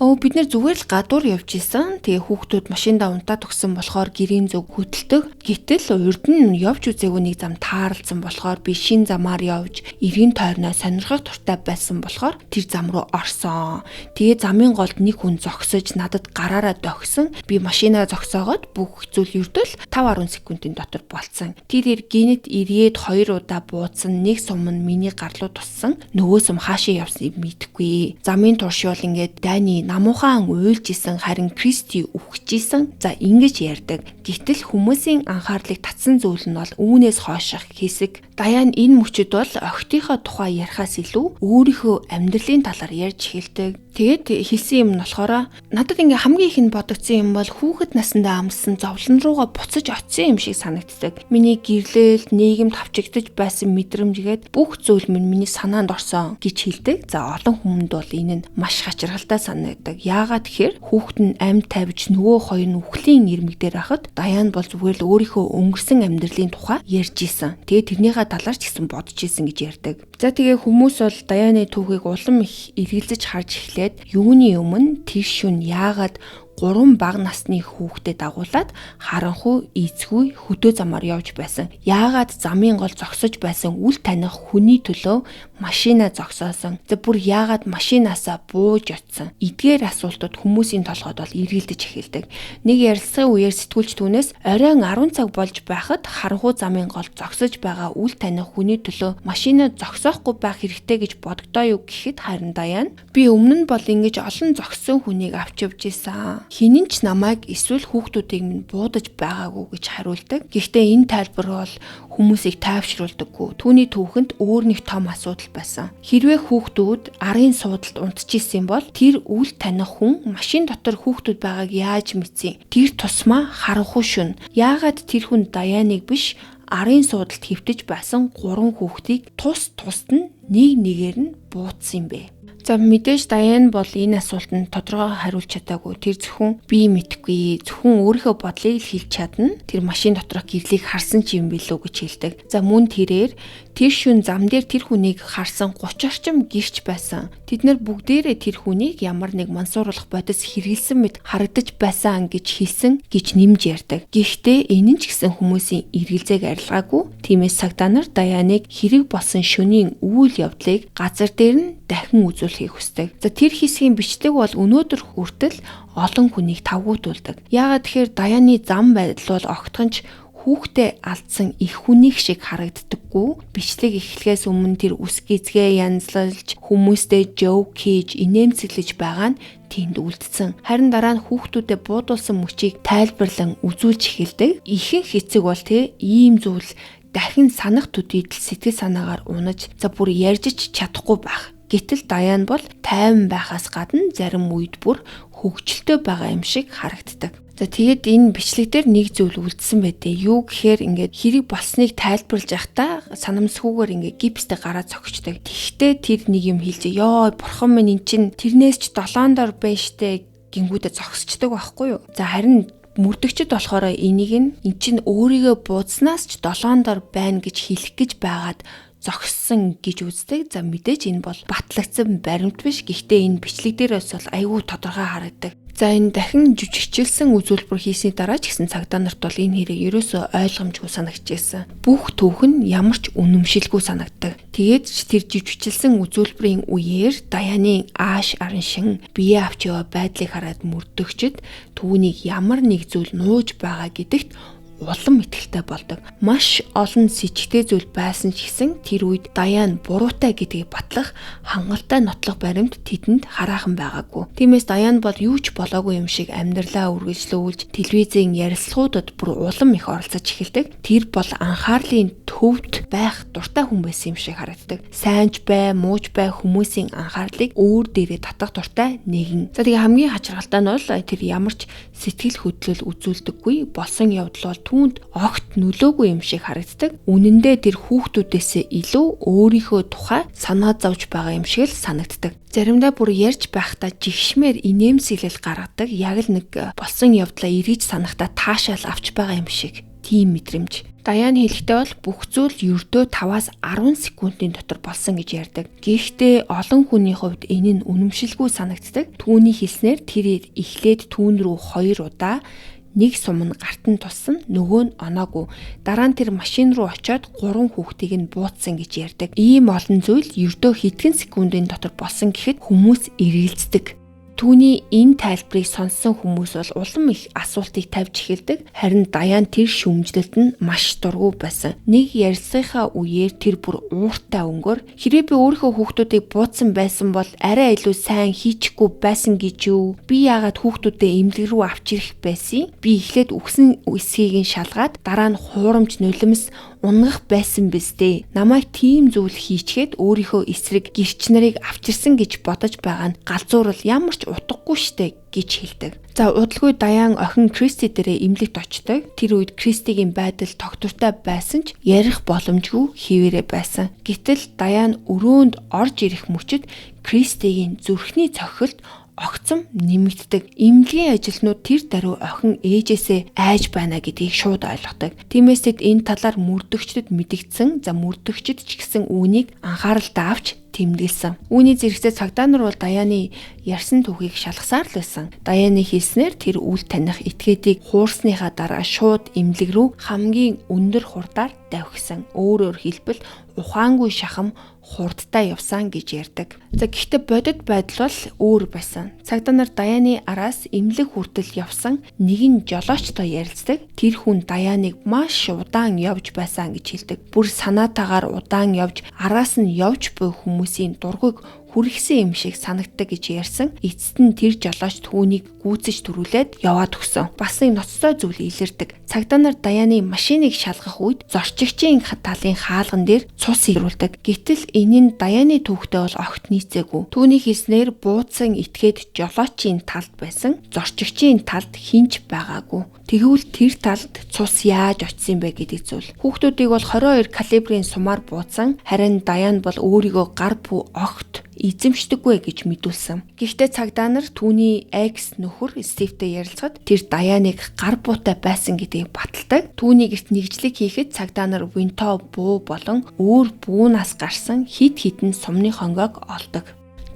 бид нэр зүгээр л гадуур явж исэн. Тэгээ хүүхдүүд машиндаа унтаад өгсөн болохоор гэрийн зүг хөдөлтөг. Гэтэл урд нь явж үзээгүй нэг зам тааралцсан болохоор би шин замаар явж эргэн тойрноо сонирхох туртай байсан болохоор тэр зам руу орсон. Тэгээ замын голд нэг хүн зогсож надад гараараа дохисон. Би машинаа зогсоогоод бүх зүйл ердөө 5-10 секундын дотор болцсон. Тэр гинэт эргээд 2 удаа бууцсан, нэг сум нь миний гар руу туссан, нөгөө сум хаашаа явсныг мэдэхгүй. Замын турш бол ингээд Дайны намуухан уйлж исэн, харин Кристи үхэж исэн. За ингэж ярьдаг. Гэтэл хүмүүсийн анхаарлыг татсан зүйл нь бол үүнээс хойших хэсэг. Даян энэ мөчөд бол охидынхоо тухай ярихаас илүү өөрийнхөө амьдралын талаар ярьж эхэлдэг. Тэгээд хэлсэн юм нь болохоор надад ингээ хамгийн их нь бодогдсон юм бол хүүхэд насндаа амссан зовлон руугаа буцаж очисон юм шиг санагддаг. Миний гэрлэл, нийгэмд хавчигдаж байсан мэдрэмжгээд бүх зүйл минь миний санаанд орсон гэж хэлдэг. За олон хүмүүнд бол энэ нь маш хачирхалтай санагддаг. Яагаад тэгэхээр хүүхэд нь амьд тавьж нөгөө хоёр нь үхлийн ирмэг дээр байхад Даян бол зүгээр л өөрийнхөө өнгөрсөн амьдралын тухай ярьж исэн. Тэгээд тэрнийхээ талаар ч гэсэн бодож исэн гэж ярьдаг. За тэгээ хүмүүс бол Даяны түүхийг улам их эргэлзэж харж эхлээд юуны өмнө тэр шүн яагаад 3 бага насны хүүхдэд дагуулад харанхуй эзгүй хөдөө замаар явж байсан. Яагаад замын гол зогсож байсан үл таних хүний төлөө машина зогсоосон. За бүр яагаад машинаасаа бууж очсон. Эдгээр асуултууд хүмүүсийн толгойд бол эргэлдэж эхэлдэг. Нэг ярилцлагын үеэр сэтгүүлч түүнээс оройн 10 цаг болж байхад харанхуй замын гол зогсож байгаа үл таних хүний төлөө машина зогсоохгүй байх хэрэгтэй гэж бодогдоо юу гэхэд харин Даян би өмнө нь бол ингэж олон зогссон хүнийг авч явж исэн. Хинэн ч намайг эсвэл хүүхдүүдийг минь буудаж байгаагүй гэж хариулдаг. Гэхдээ энэ тайлбар бол хүмүүсийг тайвшруулдаггүй. Түүний түүхэнд өөр нэг том асуудал байсан. Хэрвээ хүүхдүүд арын суудалд унтчихсэн бол тэр үл таних хүн машин дотор хүүхдүүд байгааг яаж мэдсэн? Тэр тусмаа харанхуй шөнө. Яагаад тэр хүн Даяныг биш арын суудалд хэвтэж байсан 3 хүүхдийг тус тусад нь нэг нэгээр нь буутсан юм бэ? За мэдээж Даян бол энэ асуултанд тодорхой хариулж чадаагүй. Тэр зөвхөн би мэдэхгүй, зөвхөн өөрийнхөө бодлыг л хэлж чадна. Тэр машин доторх гэрлийг харсан ч юм билүү гэж хэлдэг. За мөн тэрээр тэр шүн зам дээр тэр хүнийг харсан 30 орчим гэрч байсан. Тэд нар бүгдээрээ тэр хүнийг ямар нэг мансууруулах бодис хэрэгэлсэн мэт харагдаж байсан гэж хэлсэн гэж нэмж ярьдаг. Гэхдээ энэ нь ч гэсэн хүмүүсийн эргэлзээг арилгаагүй. Тиймээс цагдаа нар Даяныг хэрэг болсон шөнийн үйл явдлыг газар дээр нь дахин үзүүлэхийг хүсдэг. За тэр хэсгийн бичлэг бол өнөөдөр хүртэл олон хүнийг тавгуутуулдаг. Яагаад тэгэхээр Даяны зам байдал бол огтхон ч хүүхдээ алдсан их хүнийх шиг харагддаггүй. Бичлэг эхлэхээс өмнө тэр үс гизгээ янзлалж, хүмүүстэй жоок хийж, инээмсэглэж байгаа нь тэнд үлдсэн. Харин дараа нь хүүхдүүдэд буудулсан мөчийг тайлбарлан үзүүлж эхэлдэг. Ихэнх эцэг бол ийм зүйл дахин санах төдийдл сэтгэл санаагаар унаж, за бүр ярьж ч чадахгүй байх. Гэтэл Даян бол тайван байхаас гадна зарим үед бүр хөгжилтэй байгаа юм шиг харагддаг. За тэгээд энэ бичлэг дээр нэг зүйл үлдсэн байдээ. Юу гэхээр ингээд хэрэг болсныг тайлбарлаж байхдаа санамсгүйгээр ингээд гипстэй гараа цогчдаг. Тэгтээ тэр нэг юм хэлж, "Йоо, бурхан минь эн чин тэрнээс ч долоон дор байна штэ" гингүүдэ зогсчдаг байхгүй юу? За харин мөрдөгчд болохоор энийг нь эн чин өөрийгөө буузнаас ч долоон дор байна гэж хэлэх гэж байгаад зогссон гэж үздэг. За мэдээж энэ бол батлагдсан баримт биш. Гэхдээ энэ бичлэг дээрээс бол айгүй тодорхой харагддаг. За энэ дахин жүжигчилсэн үзүүлбэр хийсний дараа ч гэсэн цагдаа нарт бол энэ хэрэг ерөөсөө ойлгомжгүй санагдчихсэн. Бүх түүх нь ямар ч үнэмшилгүй санагддаг. Тэгээд ч тэр жүжигчилсэн үзүүлбэрийн үеэр Даяны ааш араншин бие авч яваа байдлыг хараад мөрдөгчд түүнийг ямар нэг зүйл нууж байгаа гэдэгт улам итгэлтэй болдог. Маш олон сэжигтэй зүйл байсан ч гэсэн тэр үед Даян буруутай гэдгийг батлах хангалттай нотлох баримт тэдэнд хараахан байгаагүй. Тиймээс Даян бол юу ч болоогүй юм шиг амьдралаа үргэлжлүүлж телевизийн ярилцлагуудад бүр улам их оролцож эхэлдэг. Тэр бол анхаарлын төвд байх дуртай хүн байсан юм шиг харагддаг. Сайн ч бай, муу ч бай хүмүүсийн анхаарлыг өөр дээрээ татах дуртай нэгэн. За тэгээ хамгийн хачирхалтай нь бол тэр ямар ч сэтгэл хөдлөл үзүүлдэггүй, болсон явдал бол түүнд огт нөлөөгүй юм шиг харагддаг. Үнэн дээр тэр хүүхдүүдээсээ илүү өөрийнхөө тухай санаа зовж байгаа юм шиг л санагддаг. Заримдаа бүр ярьж байхдаа жигшмээр инээмсэглэл гаргадаг. Яг л нэг болсон явдлаа эргэж санахдаа таашаал авч байгаа юм шиг тийм мэдрэмж. Даян хэлэхдээ бол бүх зүйл ердөө 5-аас 10 секундын дотор болсон гэж ярьдаг. Гэхдээ олон хүний хувьд энэ нь үнэмшилгүй санагддаг. Түүний хэлснээр тэр эхлээд түүн рүү 2 удаа нэг сум нь гарт нь туссан, нөгөө нь оноогүй. Дараа нь тэр машин руу очиод 3 хүүхдийг нь буутсан гэж ярьдаг. Ийм олон зүйл ердөө хэдхэн секундын дотор болсон гэхэд хүмүүс эргэлздэг. Түүний энэ тайлбарыг сонссон хүмүүс бол улам их асуултыг тавьж эхэлдэг. Харин Даян тэр шүүмжлэлд нь маш дургүй байсан. Нэг ярилцлагынхаа үеэр тэр бүр ууртай өнгөөр хэрвээ би өөрийнхөө хүүхдүүдийг бууцсан байсан бол арай илүү сайн хийчихгүй байсан гэж юу? Би яагаад хүүхдүүдээ эмнэлэг рүү авч ирэх байсан? Би эхлээд үхсэн эсхийг нь шалгаад дараа нь хуурамч нулимс унгах байсан биз дээ. Намайг тийм зүйл хийчгээд өөрийнхөө эсрэг гэрч нарыг авчирсан гэж бодож байгаа нь галзуурал ямар ч утгагүй штэ гэж хэлдэг. За удалгүй Даян охин Кристи дээрээ эмнэлэгт очдог. Тэр үед Кристигийн байдал тогтвортой байсан ч ярих боломжгүй хിവэрэ байсан. Гэтэл Даян өрөөнд орж ирэх мөчид Кристигийн зүрхний цохилт огцом нэмэгддэг. Эмнэлгийн ажилтнууд тэр даруй охин ээжээсээ айж байна гэдгийг шууд ойлгодог. Тиймээс тэд энэ талаар мөрдөгчдөд мэдэгдсэн. За мөрдөгчд ч гэсэн үүнийг анхааралтай авч тэмдэглэсэн. Үүний зэрэгцээ цагдаа нар бол Даяны ярьсан түүхийг шалгасаар л байсан. Даяны хэлснээр тэр үл таних этгээдийг хуурсныхаа дараа шууд эмнэлэг рүү хамгийн өндөр хурдаар давхисан. Өөрөөр хэлбэл ухаангүй шахам хурдтай явсан гэж ярьдаг. За гэхдээ бодит байдал бол өөр байсан. Цагдаа нар Даяны араас эмнэлэг хүртэл явсан нэгэн жолоочтой ярилцдаг. Тэр хүн Даяныг маш удаан явж байсан гэж хэлдэг. Бүр санаатаагаар удаан явж араас нь явж буй хүмүүсийн дургуйг хүргэсэн юм шиг санагддаг гэж ярьсан. Эцэст нь тэр жолооч түүнийг гүйцэж төрүүлээд яваад өгсөн. Бас нэг ноцтой зүйл илэрдэг. Цагдаа нар Даяны машиныг шалгах үед зорчигчийн талын хаалган дээр цус ирүүлдэг. Гэтэл энэ нь Даяны түүхтэй бол огт нийцээгүй. Түүний хэлснээр бууцсан этгээд жолоочийн талд байсан. Зорчигчийн талд хинч байгаагүй. Тэгвэл тэр талд цус яаж очсон юм бэ гэдэг зүйл. Хүүхдүүдийг бол 22 калибрын сумаар бууцсан. Харин Даян бол өөрийгөө гар бүү огт эзэмшдэггүй гэж мэдүүлсэн. Гэхдээ цагдаа нар түүний экс нөхөр Стивтэй ярилцахад тэр Даяныг гар буутай байсан гэдгийг баталдаг. Түүний гэрт нэгжлэг хийхэд цагдаа нар Винто буу болон өөр буунаас гарсан хит хитэн сумны хонгойг олдог.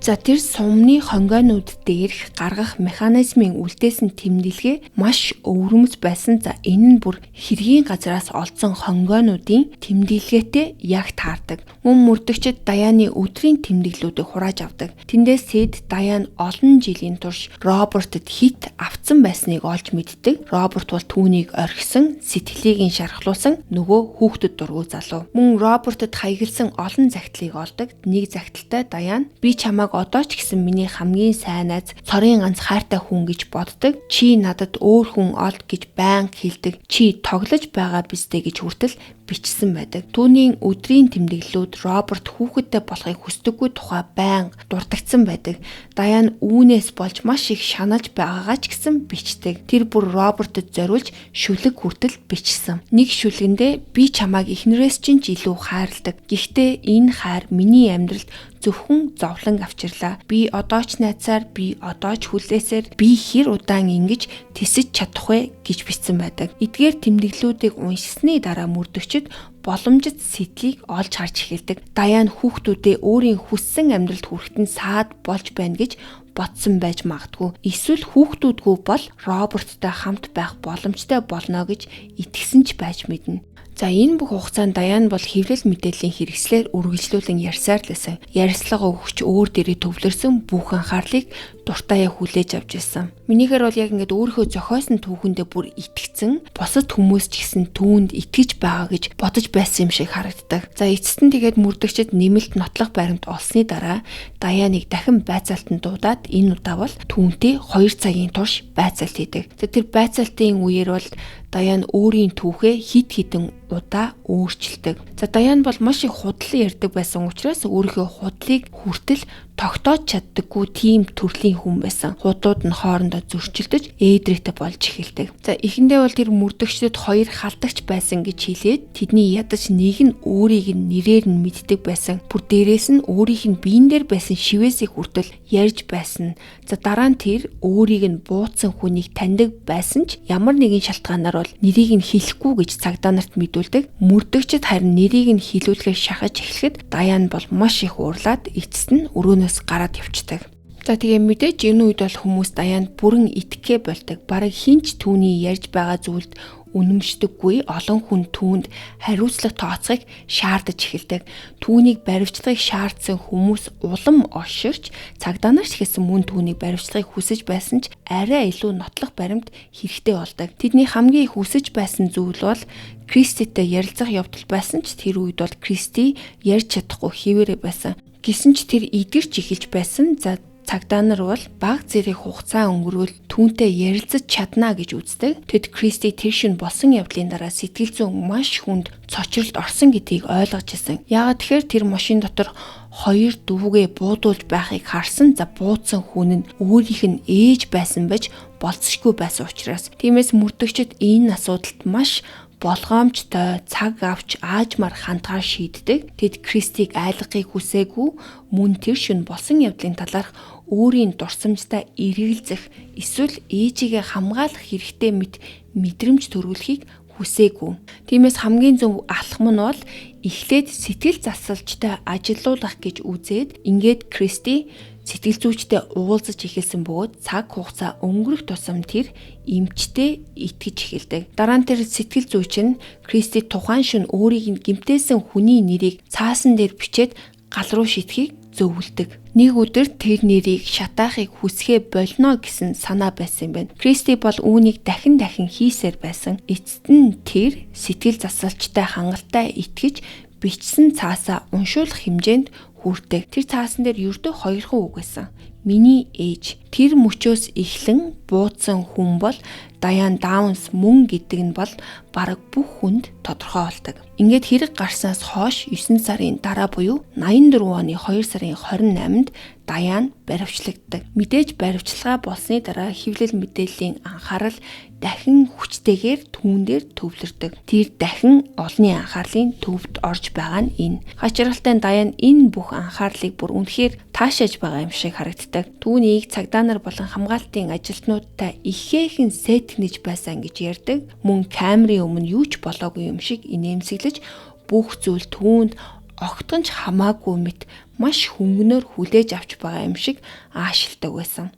За тэр сумны хонгойнууд дээрх гаргах механизмын үлдээсэн тэмдэглэгээ маш өвөрмөц байсан. За энэ нь бүр хэргийн газраас олдсон хонгойнуудын тэмдэглэгээтэй яг таардаг. Мөн мөрдөгчид Даяны өдрийн тэмдэглэлүүдийг хурааж авдаг. Тэндээс хэд Даян олон жилийн турш Робертод хит автсан байсныг олж мэддэг. Роберт бол түүнийг орхисон, сэтгэлийг нь шархлуулсан нөгөө хүүхдэд дургүй залуу. Мөн Робертод хаягласан олон загтлыг олдог. Нэг загталтай Даян би чамайг одоо ч гэсэн миний хамгийн сайн найз, цорын ганц хайртай хүн гэж боддог. Чи надад өөр хүн олд гэж байнга хэлдэг. Чи тоглож байгаа биз дээ гэж хүртэл бичсэн байдаг. Түүний өдрийн тэмдэглэлүүд Роберт хүүхэдтэй болохыг хүсдэггүй тухай байнга дурдгдсан байдаг. Даян үүнээс болж маш их шаналж байгаагаа ч гэсэн бичдэг. Тэр бүр Робертод зориулж шүлэг хүртэл бичсэн. Нэг шүлгэндээ би чамайг эхнэрээс чинь ч илүү хайрладаг. Гэхдээ энэ хайр миний амьдралд зөвхөн зовлон авчирлаа. Би одоо ч найзаар, би одоо ч хүлээсээр, би хэр удаан ингэж тэсэж чадах вэ гэж бичсэн байдаг. Эдгээр тэмдэглэлүүдийг уншсны дараа мөрдөгчид боломжит сэтлийг олж харж эхэлдэг. Даян хүүхдүүдээ өөрийн хүссэн амьдралд хүрэхэд нь саад болж байна гэж бодсон байж магадгүй. Эсвэл хүүхдүүдгүй бол Роберттай хамт байх боломжтой болно гэж итгэсэн ч байж мэднэ. За энэ бүх хугацаанд Даян бол хэвлэл мэдээллийн хэрэгслээр үргэлжлүүлэн ярьсаар л байсан. Ярилцлага өгч өөр дээрээ төвлөрсөн бүх анхаарлыг дуртаяа хүлээж авч ирсэн. Минийхээр бол яг ингээд өөрийнхөө зохиосон түүхэндээ бүр итгэцэн, бусад хүмүүс ч гэсэн түүнд итгэж байгаа гэж бодож байсан юм шиг харагддаг. За эцэст нь тэгээд мөрдөгчд нэмэлт нотлох баримт олсны дараа Даяныг дахин байцаалтанд дуудаад энэ удаа бол түүнтэй 2 цагийн турш байцаалт хийдэг. Тэр байцаалтын үеэр бол Даян өөрийн түүхээ хит хитэн удаа өөрчилдөг. За Даян бол маш их худлан ярьдаг байсан учраас өөрийнхөө худлыг хүртэл тогтоож чаддаггүй тийм төрлийн хүн байсан. Худлууд нь хоорондоо зөрчилдөж ээдрээтэй болж эхэлдэг. За эхэндээ бол тэр мөрдөгчдөд хоёр халдагч байсан гэж хэлээд тэдний ядаж нэг нь өөрийг нь нэрээр нь мэддэг байсан. Бүр дээрээс нь өөрийнх нь биен дээр байсан шивээсийг хүртэл ярьж байсан. За дараа нь тэр өөрийг нь бууцсан хүнийг таньдаг байсан ч ямар нэгэн шалтгаанаар бол нэрийг нь хэлэхгүй гэж цагдаа нарт мэдүүлдэг. Мөрдөгчд харин нэрийг нь хэлүүлэхээр шахаж эхлэхэд Даян бол маш их уурлаад эцэст нь өрөөнөөс гараад явцдаг. За тэгээ мэдээж энэ үед бол хүмүүс Даянд бүрэн итгэхээ болдог. Бараг хинч түүний ярьж байгаа зүйлд үнэмшдэггүй, олон хүн түүнд хариуцлага тооцохыг шаардаж эхэлдэг. Түүнийг баривчлахыг шаардсан хүмүүс улам олширч, цагдаа нар ч гэсэн мөн түүнийг баривчлахыг хүсэж байсан ч арай илүү нотлох баримт хэрэгтэй болдог. Тэдний хамгийн их хүсэж байсан зүйл бол Криститэй ярилцах явдал байсан ч тэр үед бол Кристи ярьж чадахгүй хэвээрээ байсан. Гэсэн ч тэр эдгэрч эхэлж байсан. За цагдаа нар бол баг зэрэг хугацаа өнгөрөөл түүнтэй ярилцаж чадна гэж үздэг. Тэд Кристи тэр шин болсон явдлын дараа сэтгэл зүйн маш хүнд цочролд орсон гэдгийг ойлгож ирсэн. Яагаад тэгэхээр тэр машин дотор хоёр дүүгээ буудуулж байхыг харсан. За буудсан хүн нь өөрийнх нь ээж байсан байж болцсошгүй байсан учраас. Тиймээс мөрдөгчд энэ асуудалд маш болгоомжтой цаг авч аажмаар хандгаар шийддэг. Тэд Кристиг айлгахыг хүсээгүй, мөн тэр шөнө болсон явдлын талаарх өөрийн дурсамжтай эргэлзэх эсвэл ээжигээ хамгаалах хэрэгтэй мэт мэдрэмж төрүүлэхийг хүсээгүй. Тиймээс хамгийн зөв алхам нь бол эхлээд сэтгэл засалчтай ажилуулах гэж үзээд ингээд Кристи сэтгэл зүйчтэй уулзаж эхэлсэн бөгөөд цаг хугацаа өнгөрөх тусам тэр эмчтэй итгэж эхэлдэг. Дараа нь тэр сэтгэл зүйч нь Кристи тухайн шөнө өөрийг нь гэмтээсэн хүний нэрийг цаасан дээр бичээд гал руу шидэхийг зөвлөдөг. Нэг өдөр тэр нэрийг шатаахыг хүсэхээ болно гэсэн санаа байсан юм байна. Кристи бол үүнийг дахин дахин хийсээр байсан. Эцэст нь тэр сэтгэл засалчтай хангалттай итгэж бичсэн цаасаа уншуулах хэмжээнд хүрдэг. Тэр цаасан дээр ердөө хоёрхан үг байсан. Миний ээж. Тэр мөчөөс эхлэн бууцсан хүн бол Даян Даунс мөн гэдэг нь бол бараг бүх хүнд тодорхой болдог. Ингээд хэрэг гарснаас хойш 9 сарын дараа буюу 84 оны 2 сарын 28-нд Даян баривчлагддаг. Мэдээж баривчилгаа болсны дараа хэвлэл мэдээллийн анхаарал дахин хүчтэйгээр түүн дээр төвлөрдөг. Тэр дахин олонний анхаарлын төвд орж байгаа нь энэ. Хачирхалтай Даян энэ бүх анхаарлыг бүр үнэхээр таашааж байгаа юм шиг харагддаг. Түүнийг цагдаа нар болон хамгаалтын ажилтнуудтай ихээхэн сэтгэнэж байсан гэж ярьдаг. Мөн камерын өмнө юу ч болоогүй юм шиг инээмсэглэж бүх зүйл түүнд огтхон ч хамаагүй мэт маш хөнгөнөөр хүлээж авч байгаа юм шиг аашилдаг байсан.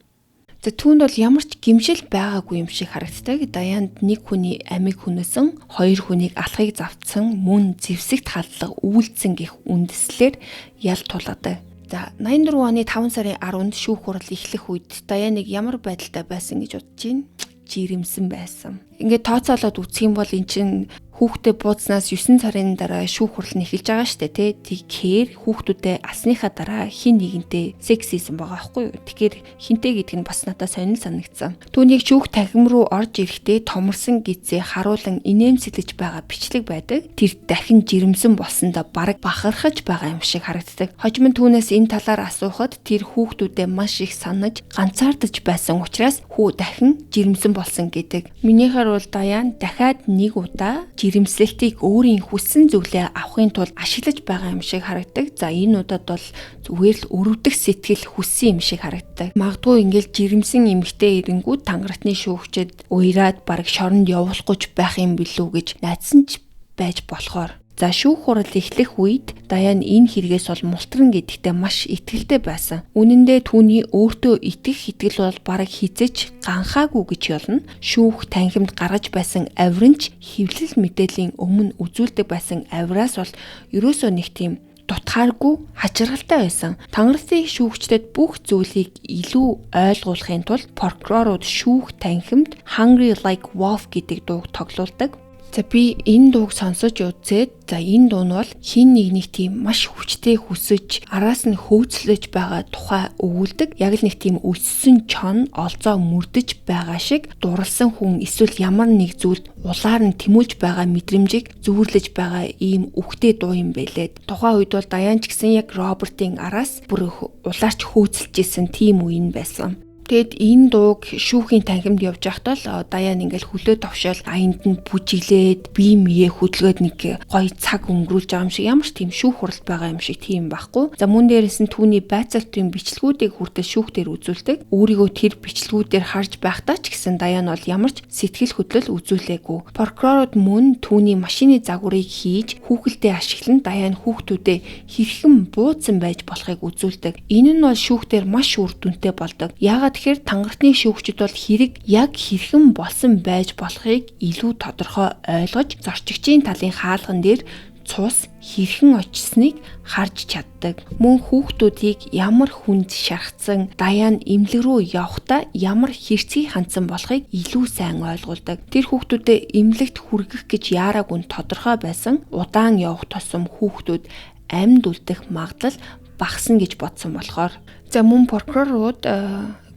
За түүнд бол ямар ч гэмшил байгаагүй юм шиг харагддаг. Даянд нэг хүний амийг хүнөөсөн, хоёр хүнийг алхахыг завтсан, мөн зэвсэгт халдлага үйлдсэн гэх үндэслэлээр ял тулгадаг. За 84 оны 5 сарын 10-нд шүүх хурал эхлэх үед Даяныг ямар байдалтай байсан гэж бодож байна? Жирэмсэн байсан. Ингээд тооцоолоод үзэх юм бол эн чинь хүүхдээ буузнаас 9 сарын дараа шүүх хурал нь эхэлж байгаа штэ тий. Тэгэхээр хүүхдүүдээ алсныхаа дараа хин нэгэнтэй секс хийсэн байгаа байхгүй юу? Тэгэхээр хинтэй гэдэг нь бас надад сонин санагдсан. Түүнийг шүүх танхим руу орж ирэхдээ томорсон гизээ харуулan инээмсэглэж байгаа бичлэг байдаг. Тэр дахин жирэмсэн болсондоо бараг бахархаж байгаа юм шиг харагддаг. Хожим нь түүнээс энэ талаар асуухад тэр хүүхдүүдээ маш их санаж ганцаардаж байсан учраас хүү дахин жирэмсэн болсон гэдэг. Минийхээр бол Даян дахиад нэг удаа жирэмслэлтийг өөрийн хүссэн зүйлээ авахын тулд ашиглаж байгаа юм шиг харагддаг. За энэ удаад бол зүгээр л өрөвдөх сэтгэл хүссэн юм шиг харагддаг. Магадгүй ингээл жирэмсэн эмэгтэй ирэнгүүт тангаратны шүүгчэд уяраад бараг шоронд явуулахгүй ч байх юм билүү гэж найдсан ч байж болохоор. За шүүх хурал эхлэх үед Даян энэ хэрэгээс бол мултран гэдэгтээ маш итгэлтэй байсан. Үнэн дээр түүний өөртөө итгэх итгэл бол бараг хизэж ганхаагүй гэж ялна. Шүүх танхимд гаргаж байсан авирынч хэвлэл мэдээллийн өмнө үзүүлдэг байсан авираас бол ерөөсөө нэг тийм дутхааргүй хачиргалтай байсан. Тангаратын шүүгчдэд бүх зүйлийг илүү ойлгуулахын тулд прокурорууд шүүх танхимд Hungry Like Wolf гэдэг дууг тоглуулдаг. За би энэ дууг сонсож үзээд за энэ дуу нь бол хин нэг нэг тийм маш хүчтэй хүсэж араас нь хөөцлөж байгаа тухай өгүүлдэг. Яг л нэг тийм өссөн чон олзоо мөрдөж байгаа шиг дурлсан хүн эсвэл ямар нэг зүйлд улаар нь тэмүүлж байгаа мэдрэмжийг зүүрлэж байгаа ийм үхтэй дуу юм байлээ. Тухайн үед бол Даян ч гэсэн яг Робертын араас бүр улаарч хөөцөлж исэн тийм үе нь байсан. Тэгэд энэ дууг шүүхийн танхимд явж байхдаа л Даян ингээл хөлөө товшоол аянд нь бүжиглээд бие мие хөдөлгөөд нэг гоё цаг өнгөрүүлж байгаа юм шиг ямар ч тийм шүүх хурал байгаа юм шиг тийм байхгүй. За мөн дээрээс нь түүний байцаалтын бичлэгүүдийг хүртэл шүүхтэр үзүүлдэг. Өөрийгөө тэр бичлэгүүдээр харж байхдаа ч гэсэн Даян бол ямар ч сэтгэл хөдлөл үзүүлээгүй. Прокурорууд мөн түүний машины загварыг хийж хүүхэлдээ ашиглан Даян хүүхдүүдээ хэрхэн бууцсан байж болохыг үзүүлдэг. Энэ нь бол шүүхтэр маш үр дүнтэй болдог. Яагаад тэгэхээр тангаратны шүүгчид бол хэрэг яг хэрхэн болсон байж болохыг илүү тодорхой ойлгож зорчигчийн талын хаалган дээр цус хэрхэн очсныг харж чаддаг. Мөн хүүхдүүдийг ямар хүнд шархсан, Даян эмнэлэг рүү явахдаа ямар хэрцгий хандсан болохыг илүү сайн ойлгуулдаг. Тэр хүүхдүүдэд эмнэлэгт хүргэх гэж яараагүй нь тодорхой байсан. Удаан явах тусам хүүхдүүд амьд үлдэх магадлал багасна гэж бодсон болохоор. За мөн прокурорууд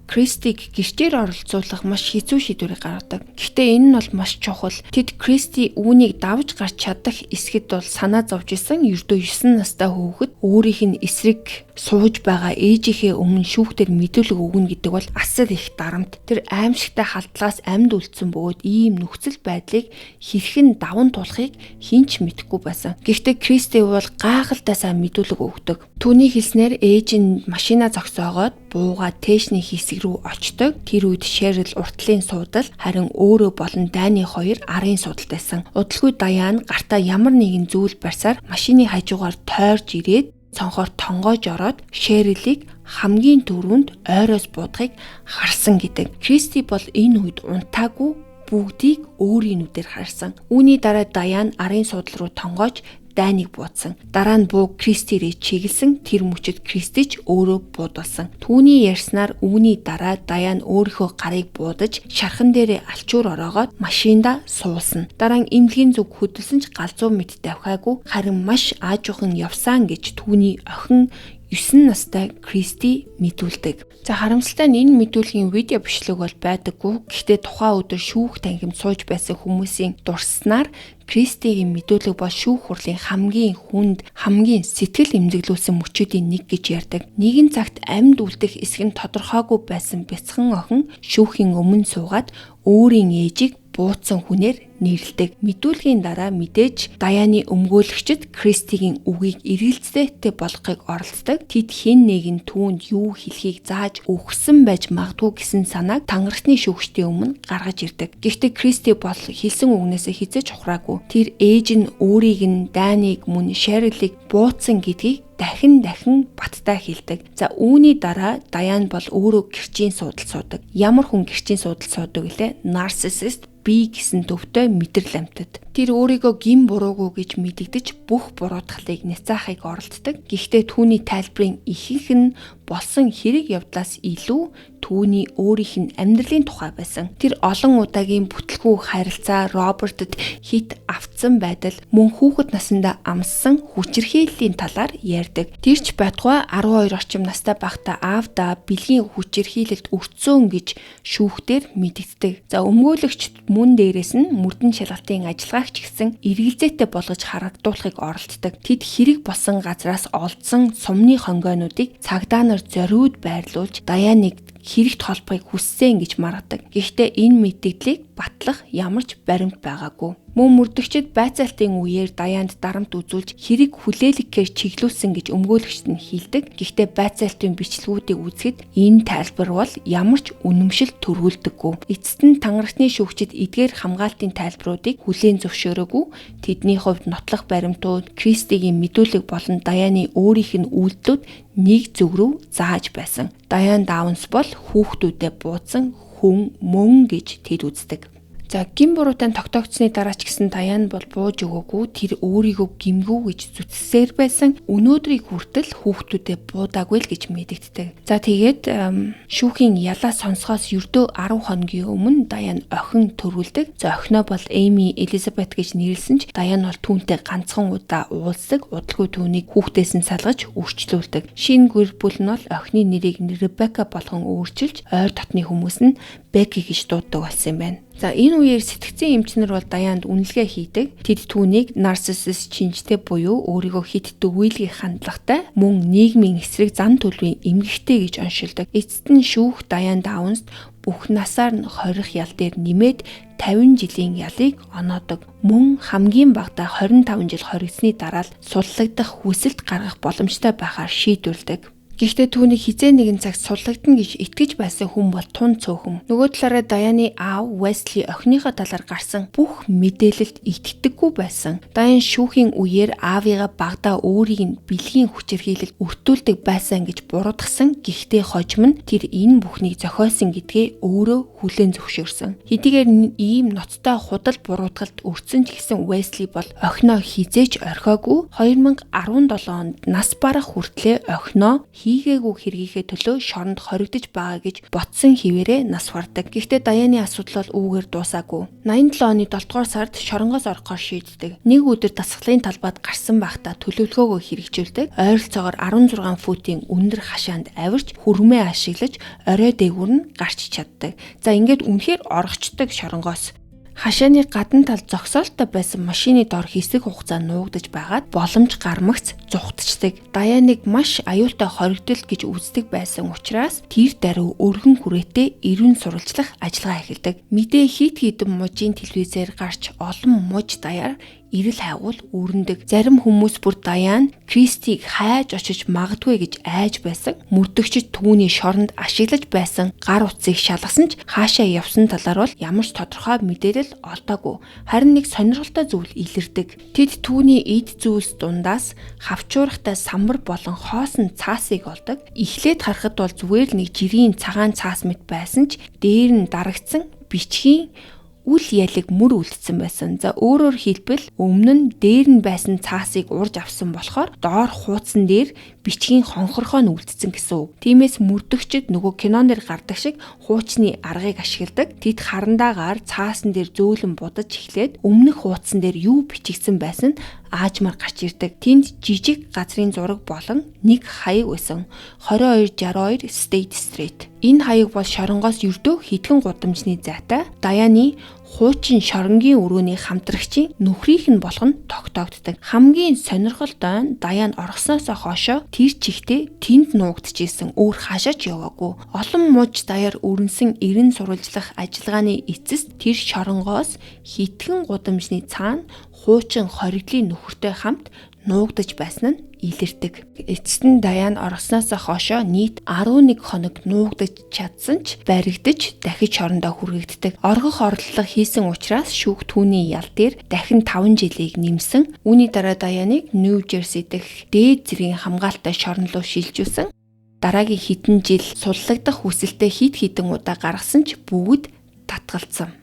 Кристиг гэрчээр оролцуулах маш хэцүү шийдвэрийг гаргадаг. Гэхдээ энэ нь бол маш чухал. Тэд Кристи үүнийг давж гарч чадах эсэхэд бол санаа зовж исэн. Ердөө 9 настай хүүхэд өөрийнх нь эсрэг сууж байгаа ээжийнхээ өмнө шүүхтэр мэдүүлэг өгнө гэдэг бол асар их дарамт. Тэр аимшигтай халдлагаас амьд үлдсэн бөгөөд ийм нөхцөл байдлыг хэрхэн даван туулахыг хэн ч мэдэхгүй байсан. Гэхдээ Кристи бол гайхалтай сайн мэдүүлэг өгдөг. Түүний хэлснээр ээж нь машина зогсоогоод буугаа тээшний хэсэг рүү очдог. Тэр үед Шерил уртлын суудал, харин өөрөө болон Дайны хоёр арын суудалд байсан. Удалгүй Даян гартаа ямар нэгэн зүйл барьсаар машины хажуугаар тойрж ирээд цонхоор тонгоож ороод Шерилийг хамгийн түрүүнд ойроос буудахыг харсан гэдэг. Кристи бол энэ үед унтаагүй бүгдийг өөрийн нүдээр харсан. Үүний дараа Даян арын суудал руу тонгоож Дайныг буудсан. Дараа нь буу Кристирээ чиглэсэн. Тэр мөчид Кристи ч өөрөө буудулсан. Түүний ярьснаар үүний дараа Даян өөрийнхөө гарыг буудаж шархан дээрээ алчуур ороогоод машиндаа суусан. Дараа нь эмнэлгийн зүг хөдөлсөн ч галзуу мэт давхиагүй, харин маш аажуухан явсан гэж түүний охин 9 настай Кристи мэдүүлдэг. За харамсалтай нь энэ мэдүүлгийн видео бичлэг бол байдаггүй. Гэхдээ тухайн өдөр шүүх танхимд сууж байсан хүмүүсийн дурсснаар Кристигийн мэдүүлэг бол шүүх хурлын хамгийн хүнд, хамгийн сэтгэл эмзэглүүлсэн мөчүүдийн нэг гэж ярьдаг. Нэгэн цагт амьд үлдэх эсэх нь тодорхойгүй байсан бяцхан охин шүүхийн өмнө суугаад өөрийн ээжийг бууцсан хүнээр нэрлэдэг. Мэдүүлгийн дараа мэдээж Даяны өмгөөлөгчд Кристигийн үгийг эргэлзээтэй болгохыг оролддог. Тэд хэн нэгэн түүнд юу хэлхийг зааж өгсөн байж магадгүй гэсэн санааг тангарагтны шүүгчдийн өмнө гаргаж ирдэг. Гэхдээ Кристи бол хэлсэн үгнээсээ хэзээ ч ухраагүй. Тэр ээж нь өөрийг нь Дайныг мөн Шерилийг бууцсан гэдгийг дахин дахин баттай хэлдэг. За үүний дараа Даян бол өөрөө гэрчийн суудал суудаг. Ямар хүн гэрчийн суудал суудаг гэлээ? Нарциссист би гэсэн төвтэй мэдрэл амьтад. Тэр өөрийгөө гин буруугүй гэж мэдэгдэж бүх буруутгалыг няцаахыг оролддог. Гэхдээ түүний тайлбарын ихэнх нь болсон хэрэг явдлаас илүү түүний өөрийнх нь амьдралын тухай байсан. Тэр олон удаагийн бүтлгүй харилцаа, Робертод хит автсан байдал, мөн хүүхэд насндаа амссан хүчирхийллийн талаар ярьдаг. Тэр ч байтугай 12 орчим настай байхдаа аавдаа бэлгийн хүчирхийлэлд өртсөн гэж шүүхтэр мэдэгддэг. За өмгөөлөгчд мөн дээрээс нь мөрдөн шалгалтын ажиллагаагч гэсэн эргэлзээтэй болгож харагдуулахыг оролддог. Тэд хэрэг болсон газраас олдсон сумны хонгойнуудыг цагдаа нар зориуд байрлуулж Даяныг хэрэгт холбохыг хүссэн гэж маргадаг. Гэхдээ энэ мэдээллийг батлах ямар ч баримт байгаагүй. Мөн мөрдөгчд байцаалтын үеэр Даянд дарамт үзүүлж хэрэг хүлээлгэхээр чиглүүлсэн гэж өмгөөлөгчд нь хэлдэг. Гэхдээ байцаалтын бичлэгүүдийг үзэхэд энэ тайлбар бол ямар ч үнэмшил төрүүлдэггүй. Эцэст нь тангарагтны шүүгчид эдгээр хамгаалтын тайлбаруудыг хүлээн зөвшөөрөөгүй. Тэдний хувьд нотлох баримтууд, Кристигийн мэдүүлэг болон Даяны өөрийнх нь үйлдэлүүд нэг зүг рүү зааж байсан. Даян Даунс бол хүүхдүүдэд буудсан хүн мөн гэж тэд үздэг. За гин буруутай тогтоогдсны дараа ч гэсэн Даян бол бууж өгөөгүй, тэр өөрийгөө гимгүү гэж зүтсээр байсан. Өнөөдрийг хүртэл хүүхдүүдэд буудаагүй л гэж мэдэгддэг. За тэгээд шүүхийн ялаа сонсохоос ердөө 10 хоногийн өмнө Даян охин төрүүлдэг. За охиноо бол Эми Элизабет гэж нэрлсэн ч Даян бол түүнтэй ганцхан удаа уулздаг. Удалгүй түүнийг хүүхдээс нь салгаж өөрчлүүлдэг. Шинэ гэр бүл нь бол охины нэрийг Ребекка болгон өөрчилж ойр дотны хүмүүс нь Беки гэж дууддаг болсон юм байна. За энэ үеэр сэтгцийн эмчнэр бол Даянд үнэлгээ хийдэг. Тэд түүнийг нарциссист шинжтэй буюу өөрийгөө хит дөвөөлгий хандлагатай мөн нийгмийн эсрэг зан төлөвийн эмгэгтэй гэж оншилдог. Эцэст нь шүүх Даян Даунст бүх насаар нь хорих ял дээр нэмээд 50 жилийн ялыг оноодог. Мөн хамгийн багадаа 25 жил хоригдсны дараа л суллагдах хүсэлт гаргах боломжтой байхаар шийдвэрлэдэг. Гэхдээ түүнийг хизээ нэгэн цагт суллагдана гэж итгэж байсан хүн бол тун цөөхөн. Нөгөө талаараа Даяны аав Уэсли охиныхоо талаар гарсан бүх мэдээлэлд итгэдэггүй байсан. Даян шүүхийн үеэр аавыгаа багадаа өөрийг нь бэлгийн хүчирхийлэлд өртүүлдэг байсан гэж буруутгасан. Гэхдээ хожим нь тэр энэ бүхнийг зохиосон гэдгээ өөрөө хүлээн зөвшөөрсөн. Хэдийгээр ийм ноцтой худал буруутгалд өртсөн ч гэсэн Уэсли бол охиноо хизээч орхиогүй. 2017 онд нас барах хүртлээр охиноо хийгээгүй хэргийнхээ төлөө шоронд хоригдож байгаа гэж ботсон хിവэрээ нас бардаг. Гэхдээ Даяны асуудал бол үүгээр дуусаагүй. 87 оны 7 дугаар сард шоронгоос орохоор шийддэг. Нэг өдөр дасгалын талбайд гарсан байхдаа төлөвлөгөөгөө хэрэгжүүлдэг. Ойролцоогоор 16 футын өндөр хашаанд авирч хүрмээ ашиглаж орой дээгүүр нь гарч чаддаг. За ингээд үнэхээр оргочдөг шоронгоос. Хашааны гадна тал зогсоолтой байсан машины дор хэсэг хугацаа нуугдаж байгаад боломж гармагц зугтчихдаг. Даяныг маш аюултай хоригдол гэж үздэг байсан учраас тэр даруй өргөн хүрээтэй эрүүн сурвалжлах ажиллагаа эхэлдэг. Мэдээ хит хитэн мужийн телевизээр гарч олон муж даяар Эрэл хайгуул өрнөдөг. Зарим хүмүүс бүр Даян Кристиг хайж очиж магадгүй гэж айж байсан. Мөрдөгчид түүний шоронд ашиглаж байсан гар утсыг шалгасан ч хаашаа явсан талаар бол ямар ч тодорхой мэдээлэл олдоогүй. Харин нэг сонирхолтой зүйл илэрдэг. Тэд түүний эд зүйлс дундаас хавчуургатай самбар болон хоосон цаасыг олдог. Эхлээд харахад бол зүгээр л нэг жирийн цагаан цаас мэт байсан ч дээр нь дарагдсан бичгийн үл ялэг мөр үлдсэн байсан. За, өөрөөр хэлбэл, өмнө нь дээр нь байсан цаасыг урж авсан болохоор доор хуудсан дээр бичгийн хонхорхоо нь үлдсэн гэсэн үг. Тиймээс мөрдөгчид нөгөө кинон дээр гардаг шиг хуучны аргыг ашигладаг. Тэд харандаагаар цаасан дээр зөөлөн будаж эхлээд өмнөх хуудсан дээр юу бичигдсэн байсан нь аажмаар гарч ирдэг. Тэнд жижиг газрын зураг болон нэг хаяг байсан. 2262 State Street. Энэ хаяг бол шоронгоос ердөө хэдхэн гудамжны зайтай. Даяны хуучин шоронгийн өрөөний хамтрагчийн нөхрийнх нь болох нь тогтоогддог. Хамгийн сонирхолтой нь Даян орхосноосоо хойшоо тэр чигтээ тэнд нуугдчихсэн, өөр хаашаа ч яваагүй. Олон муж даяар өрнөсөн эрен сурвалжлах ажиллагааны эцэст тэр шоронгоос хэдхэн гудамжны цаана хуучин хоригдлын нөхөртэй хамт нуугдаж байсан нь илэрдэг. Эцэст нь Даян орхосноос хойшоо нийт 11 хоног нуугдаж чадсан ч баригдаж дахиж шорондоо хүргэгддэг. Оргох орлого хийсэн учраас шүүх түүний ял дээр дахин 5 жилийг нэмсэн. Үүний дараа Даяныг Нью Жерси дэх дээд зэргийн хамгаалалттай шорон руу шилжүүлсэн. Дараагийн хэдэн жил суллагдах хүсэлтэд хэд хэдэн удаа гаргасан ч бүгд татгалцсан.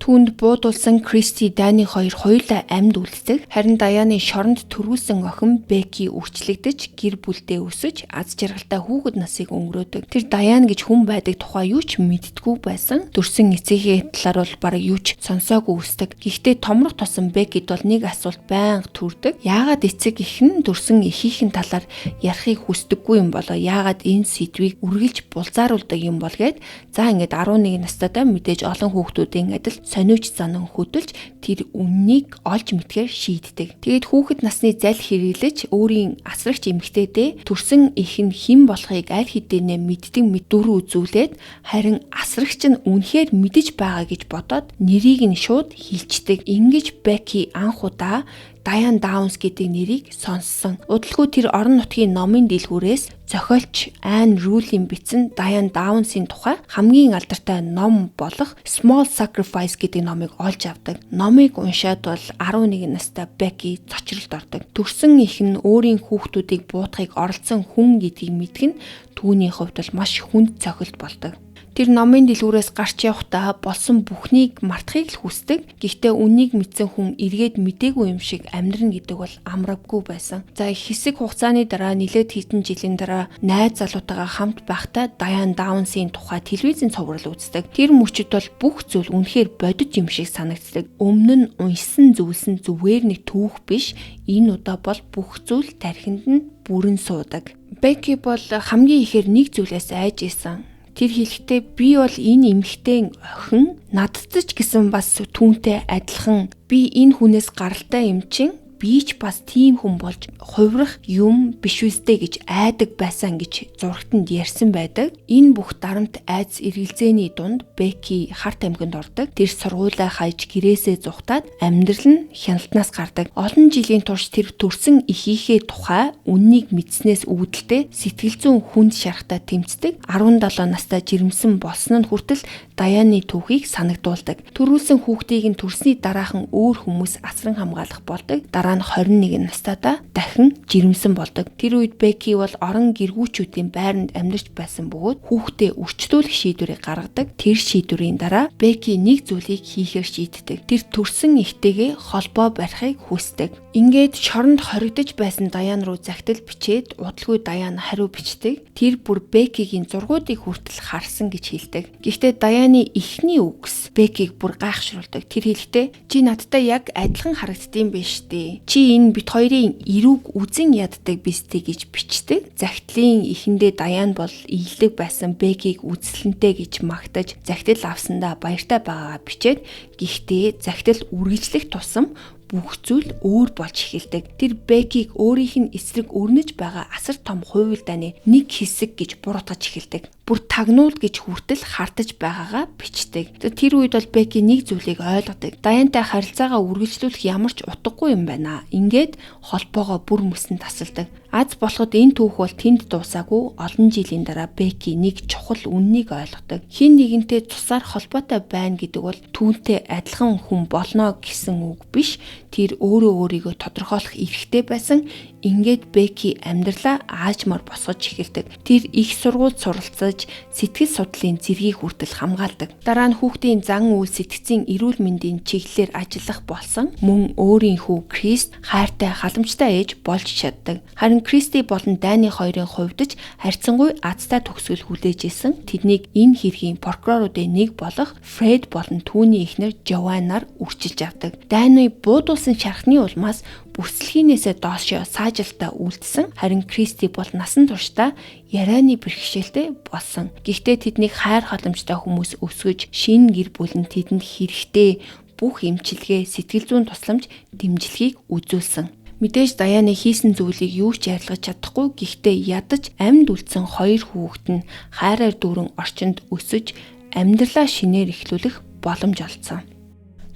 Түүнд буудулсан Кристи, Дани хоёр хоёулаа амьд үлддэг. Харин Даяны шоронд төрүүлсэн охин Беки үрчлэгдэж, гэр бүлдээ өсөж, аз жаргалтай хүүхэд насыг өнгөрөөдөг. Тэр Даян гэж хүн байдаг тухай юу ч мэддэггүй байсан. Төрсөн эцэгийнхээ талаар бол бараг юу ч сонсоогүй өсдөг. Гэхдээ томрох тосон Бекид бол нэг асуулт байнга төрдөг. Яагаад эцэг эх нь төрсөн эхийнх нь талаар ярихыг хүсдэггүй юм болоо? Яагаад энэ сэдвийг үргэлж булзааруулдаг юм бол гээд, за, ингээд 11 настайдаа мэдээж олон хүүхдүүдийн адил сониуч занан хөдөлж тэр үннийг олж мэдгээр шийддэг. Тэгээд хүүхэд насны зал хэрэглэж, өөрийн асрагч эмэгтэйдээ төрсөн эх нь хэн болохыг аль хэдийнэ мэддэг мэт дүр үзүүлээд, харин асрагч нь үнэхээр мэдэж байгаа гэж бодоод нэрийг нь шууд хэлчихдэг. Ингэж Беки анх удаа Даян Даунс гэдэг нэрийг сонссон. Удалгүй тэр орон нутгийн номын дэлгүүрээс зохиолч Ан Рулийн бичсэн Даян Даунсын тухай хамгийн алдартай ном болох Small Sacrifice гэдэг номыг олж авдаг. Номыг уншаад бол 11 настай Беки цочролд ордог. Төрсөн эх нь өөрийн хүүхдүүдийг буутахыг оролдсон хүн гэдгийг мэдэх нь түүний хувьд бол маш хүнд цохилт болдог. Тэр номын дэлгүүрээс гарч явахдаа болсон бүхнийг мартахыг л хүсдэг. Гэхдээ үннийг мэдсэн хүн эргээд мдээгүй юм шиг амьдрна гэдэг бол амравгүй байсан. За, хэсэг хугацааны дараа, нилээд хэдэн жилийн дараа найз залуутайгаа хамт байхдаа Даян Даунсын тухай телевизийн цуврал үздэг. Тэр мөчид бол бүх зүйл үнэхээр бодит юм шиг санагддаг. Өмнө нь уншсан зүйлс нь зүгээр нэг түүх биш. Энэ удаа бол бүх зүйл тархинд нь бүрэн суудаг. Беки бол хамгийн ихээр нэг зүйлээс айж исэн. Тэр хэлэхдээ би бол энэ эмэгтэйн охин, надад ч гэсэн бас түүнтэй адилхан, би энэ хүнээс гаралтай юм чинь би ч бас тийм хүн болж хувирах юм биш үстэй гэж айдаг байсан гэж зурагтанд ярьсан байдаг. Энэ бүх дарамт, айдас, эргэлзээний дунд Беки хар тамхинд ордог. Тэр сургуулаа хаяж, гэрээсээ зугтаад амьдрал нь хяналтнаас гардаг. Олон жилийн турш тэр төрсөн эхийнхээ тухай үннийг мэдснээс үүдэлтэй сэтгэл зүйн хүнд шарахтай тэмцдэг. 17 настай жирэмсэн болсон нь хүртэл Даяны түүхийг санагдуулдаг. Төрүүлсэн хүүхдийг нь төрсний дараахан өөр хүмүүс асран хамгаалах болдог. Дараа нь 21 настайдаа дахин жирэмсэн болдог. Тэр үед Беки бол орон гэргүүчүүдийн байранд амьдарч байсан бөгөөд хүүхдээ үрчлүүлэх шийдвэрийг гаргадаг. Тэр шийдвэрийн дараа Беки нэг зүйлийг хийхээр шийддэг. Тэр төрсөн эхтэйгээ холбоо барихыг хүсдэг. Ингээд шоронд хоригдож байсан Даян руу захидал бичээд, удалгүй Даян хариу бичдэг. Тэр бүр Бекигийн зургуудыг хүртэл харсан гэж хэлдэг. Гэхдээ Даяны эхний үгс Бекиг бүр гайхшруулдаг. Тэр хэлэхдээ чи надтай яг адилхан харагддсан биш дээ. Чи энэ бид хоёрын эрүүг үзэн яддаг биз дээ гэж бичдэг. Захидлын эхэндээ Даян бол эелдэг байсан Бекиг үзэсгэлэнтэй гэж магтаж, захидал авсандаа баяртай байгаагаа бичээд, гэхдээ захидал үргэлжлэх тусам бүх зүйл өөр болж эхэлдэг. Тэр Бекиг өөрийнх нь эсрэг өрнөж байгаа асар том хувилдааны нэг хэсэг гэж буруутгаж эхэлдэг. Бүр тагнуул гэж хүртэл хартаж байгаагаа бичдэг. Тэр үед бол Бекки нэг зүйлийг ойлгодог. Даянтай харилцаагаа үргэлжлүүлэх ямар ч утгагүй юм байна. Ингээд холбоогоо бүр мөсөн тасалдаг. Аз болоход энэ түүх бол тэнд дуусаагүй. Олон жилийн дараа Бекки нэг чухал үннийг ойлгодог. Хин нэгэнтэй цусаар холбоотой байна гэдэг бол түүнтэй адилхан хүн болно гэсэн үг биш. Тэр өөрөө өөрийгөө тодорхойлох эрхтэй байсан. Ингээд Бекки амьдралаа аажмаар босгож эхэлдэг. Тэр их сургуульд суралцаж сэтгэл судлалын зэргийг хүртэл хамгаалдаг. Дараа нь хүүхдийн зан үйл сэтгцийн эрүүл мэндийн чиглэлээр ажиллах болсон. Мөн өөрийн хүү Крист хайртай халамжтай ээж болж чаддаг. Харин Кристи болон Дани хоёрын хувьд ч харьцангуй азтай төгсгөл хүлээж исэн. Тэднийг энэ хэргийн прокуроруудын нэг болох Фред болон түүний эхнэр Жованаар үрчилж авдаг. Дани буудуулсан шархны улмаас бүсэлхийнээсээ доошоо саажилтаа үлдсэн. Харин Кристи бол насан туршдаа ярианы бэрхшээлтэй болсон. Гэхдээ тэднийг хайр халамжтай хүмүүс өсгөж шинэ гэр бүл нь тэдэнд хэрэгтэй бүх эмчилгээ, сэтгэл зүйн тусламж, дэмжлэгийг үзүүлсэн. Мэдээж Даяны хийсэн зүйлийг юу ч ярилгаж чадахгүй. Гэхдээ ядаж амьд үлдсэн хоёр хүүхэд нь хайраар дүүрэн орчинд өсөж амьдралаа шинээр эхлүүлэх боломж олдсон.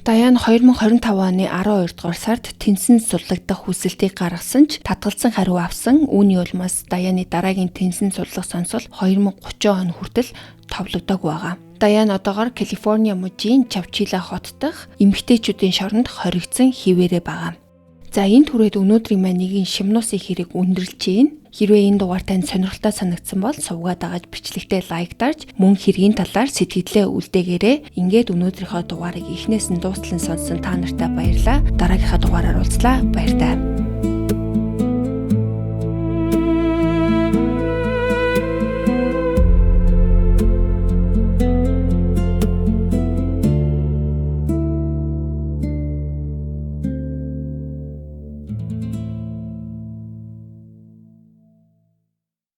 Даян 2025 оны 12 дугаар сард тэнсэн суллагдах хүсэлтийг гаргасан ч татгалзсан хариу авсан. Үүний улмаас Даяны дараагийн тэнсэн суллах сонсол 2030 он хүртэл товлогдоог байгаа. Даян одоогоор Калифорни мужийн Чавчила хот дахь эмэгтэйчүүдийн шоронд хоригдсон хിവэрэ байгаа. За энэ түрээд өнөөдрийн маань нэгэн шимнуусын хэрэг өндөрлж байна. Хэрвээ энэ дугаар танд сонирхолтой санагдсан бол сувгаа дагаж бичлэгтээ лайк дарж мөн хэргийн талаар сэтгэлдээ үлдээгээрэй. Ингээд өнөөдрийнхөө дугаарыг эхнээс нь дуустал нь сонссон та нартай баярлалаа. Дараагийнхаа дугаараар уулзлаа. Баяртай.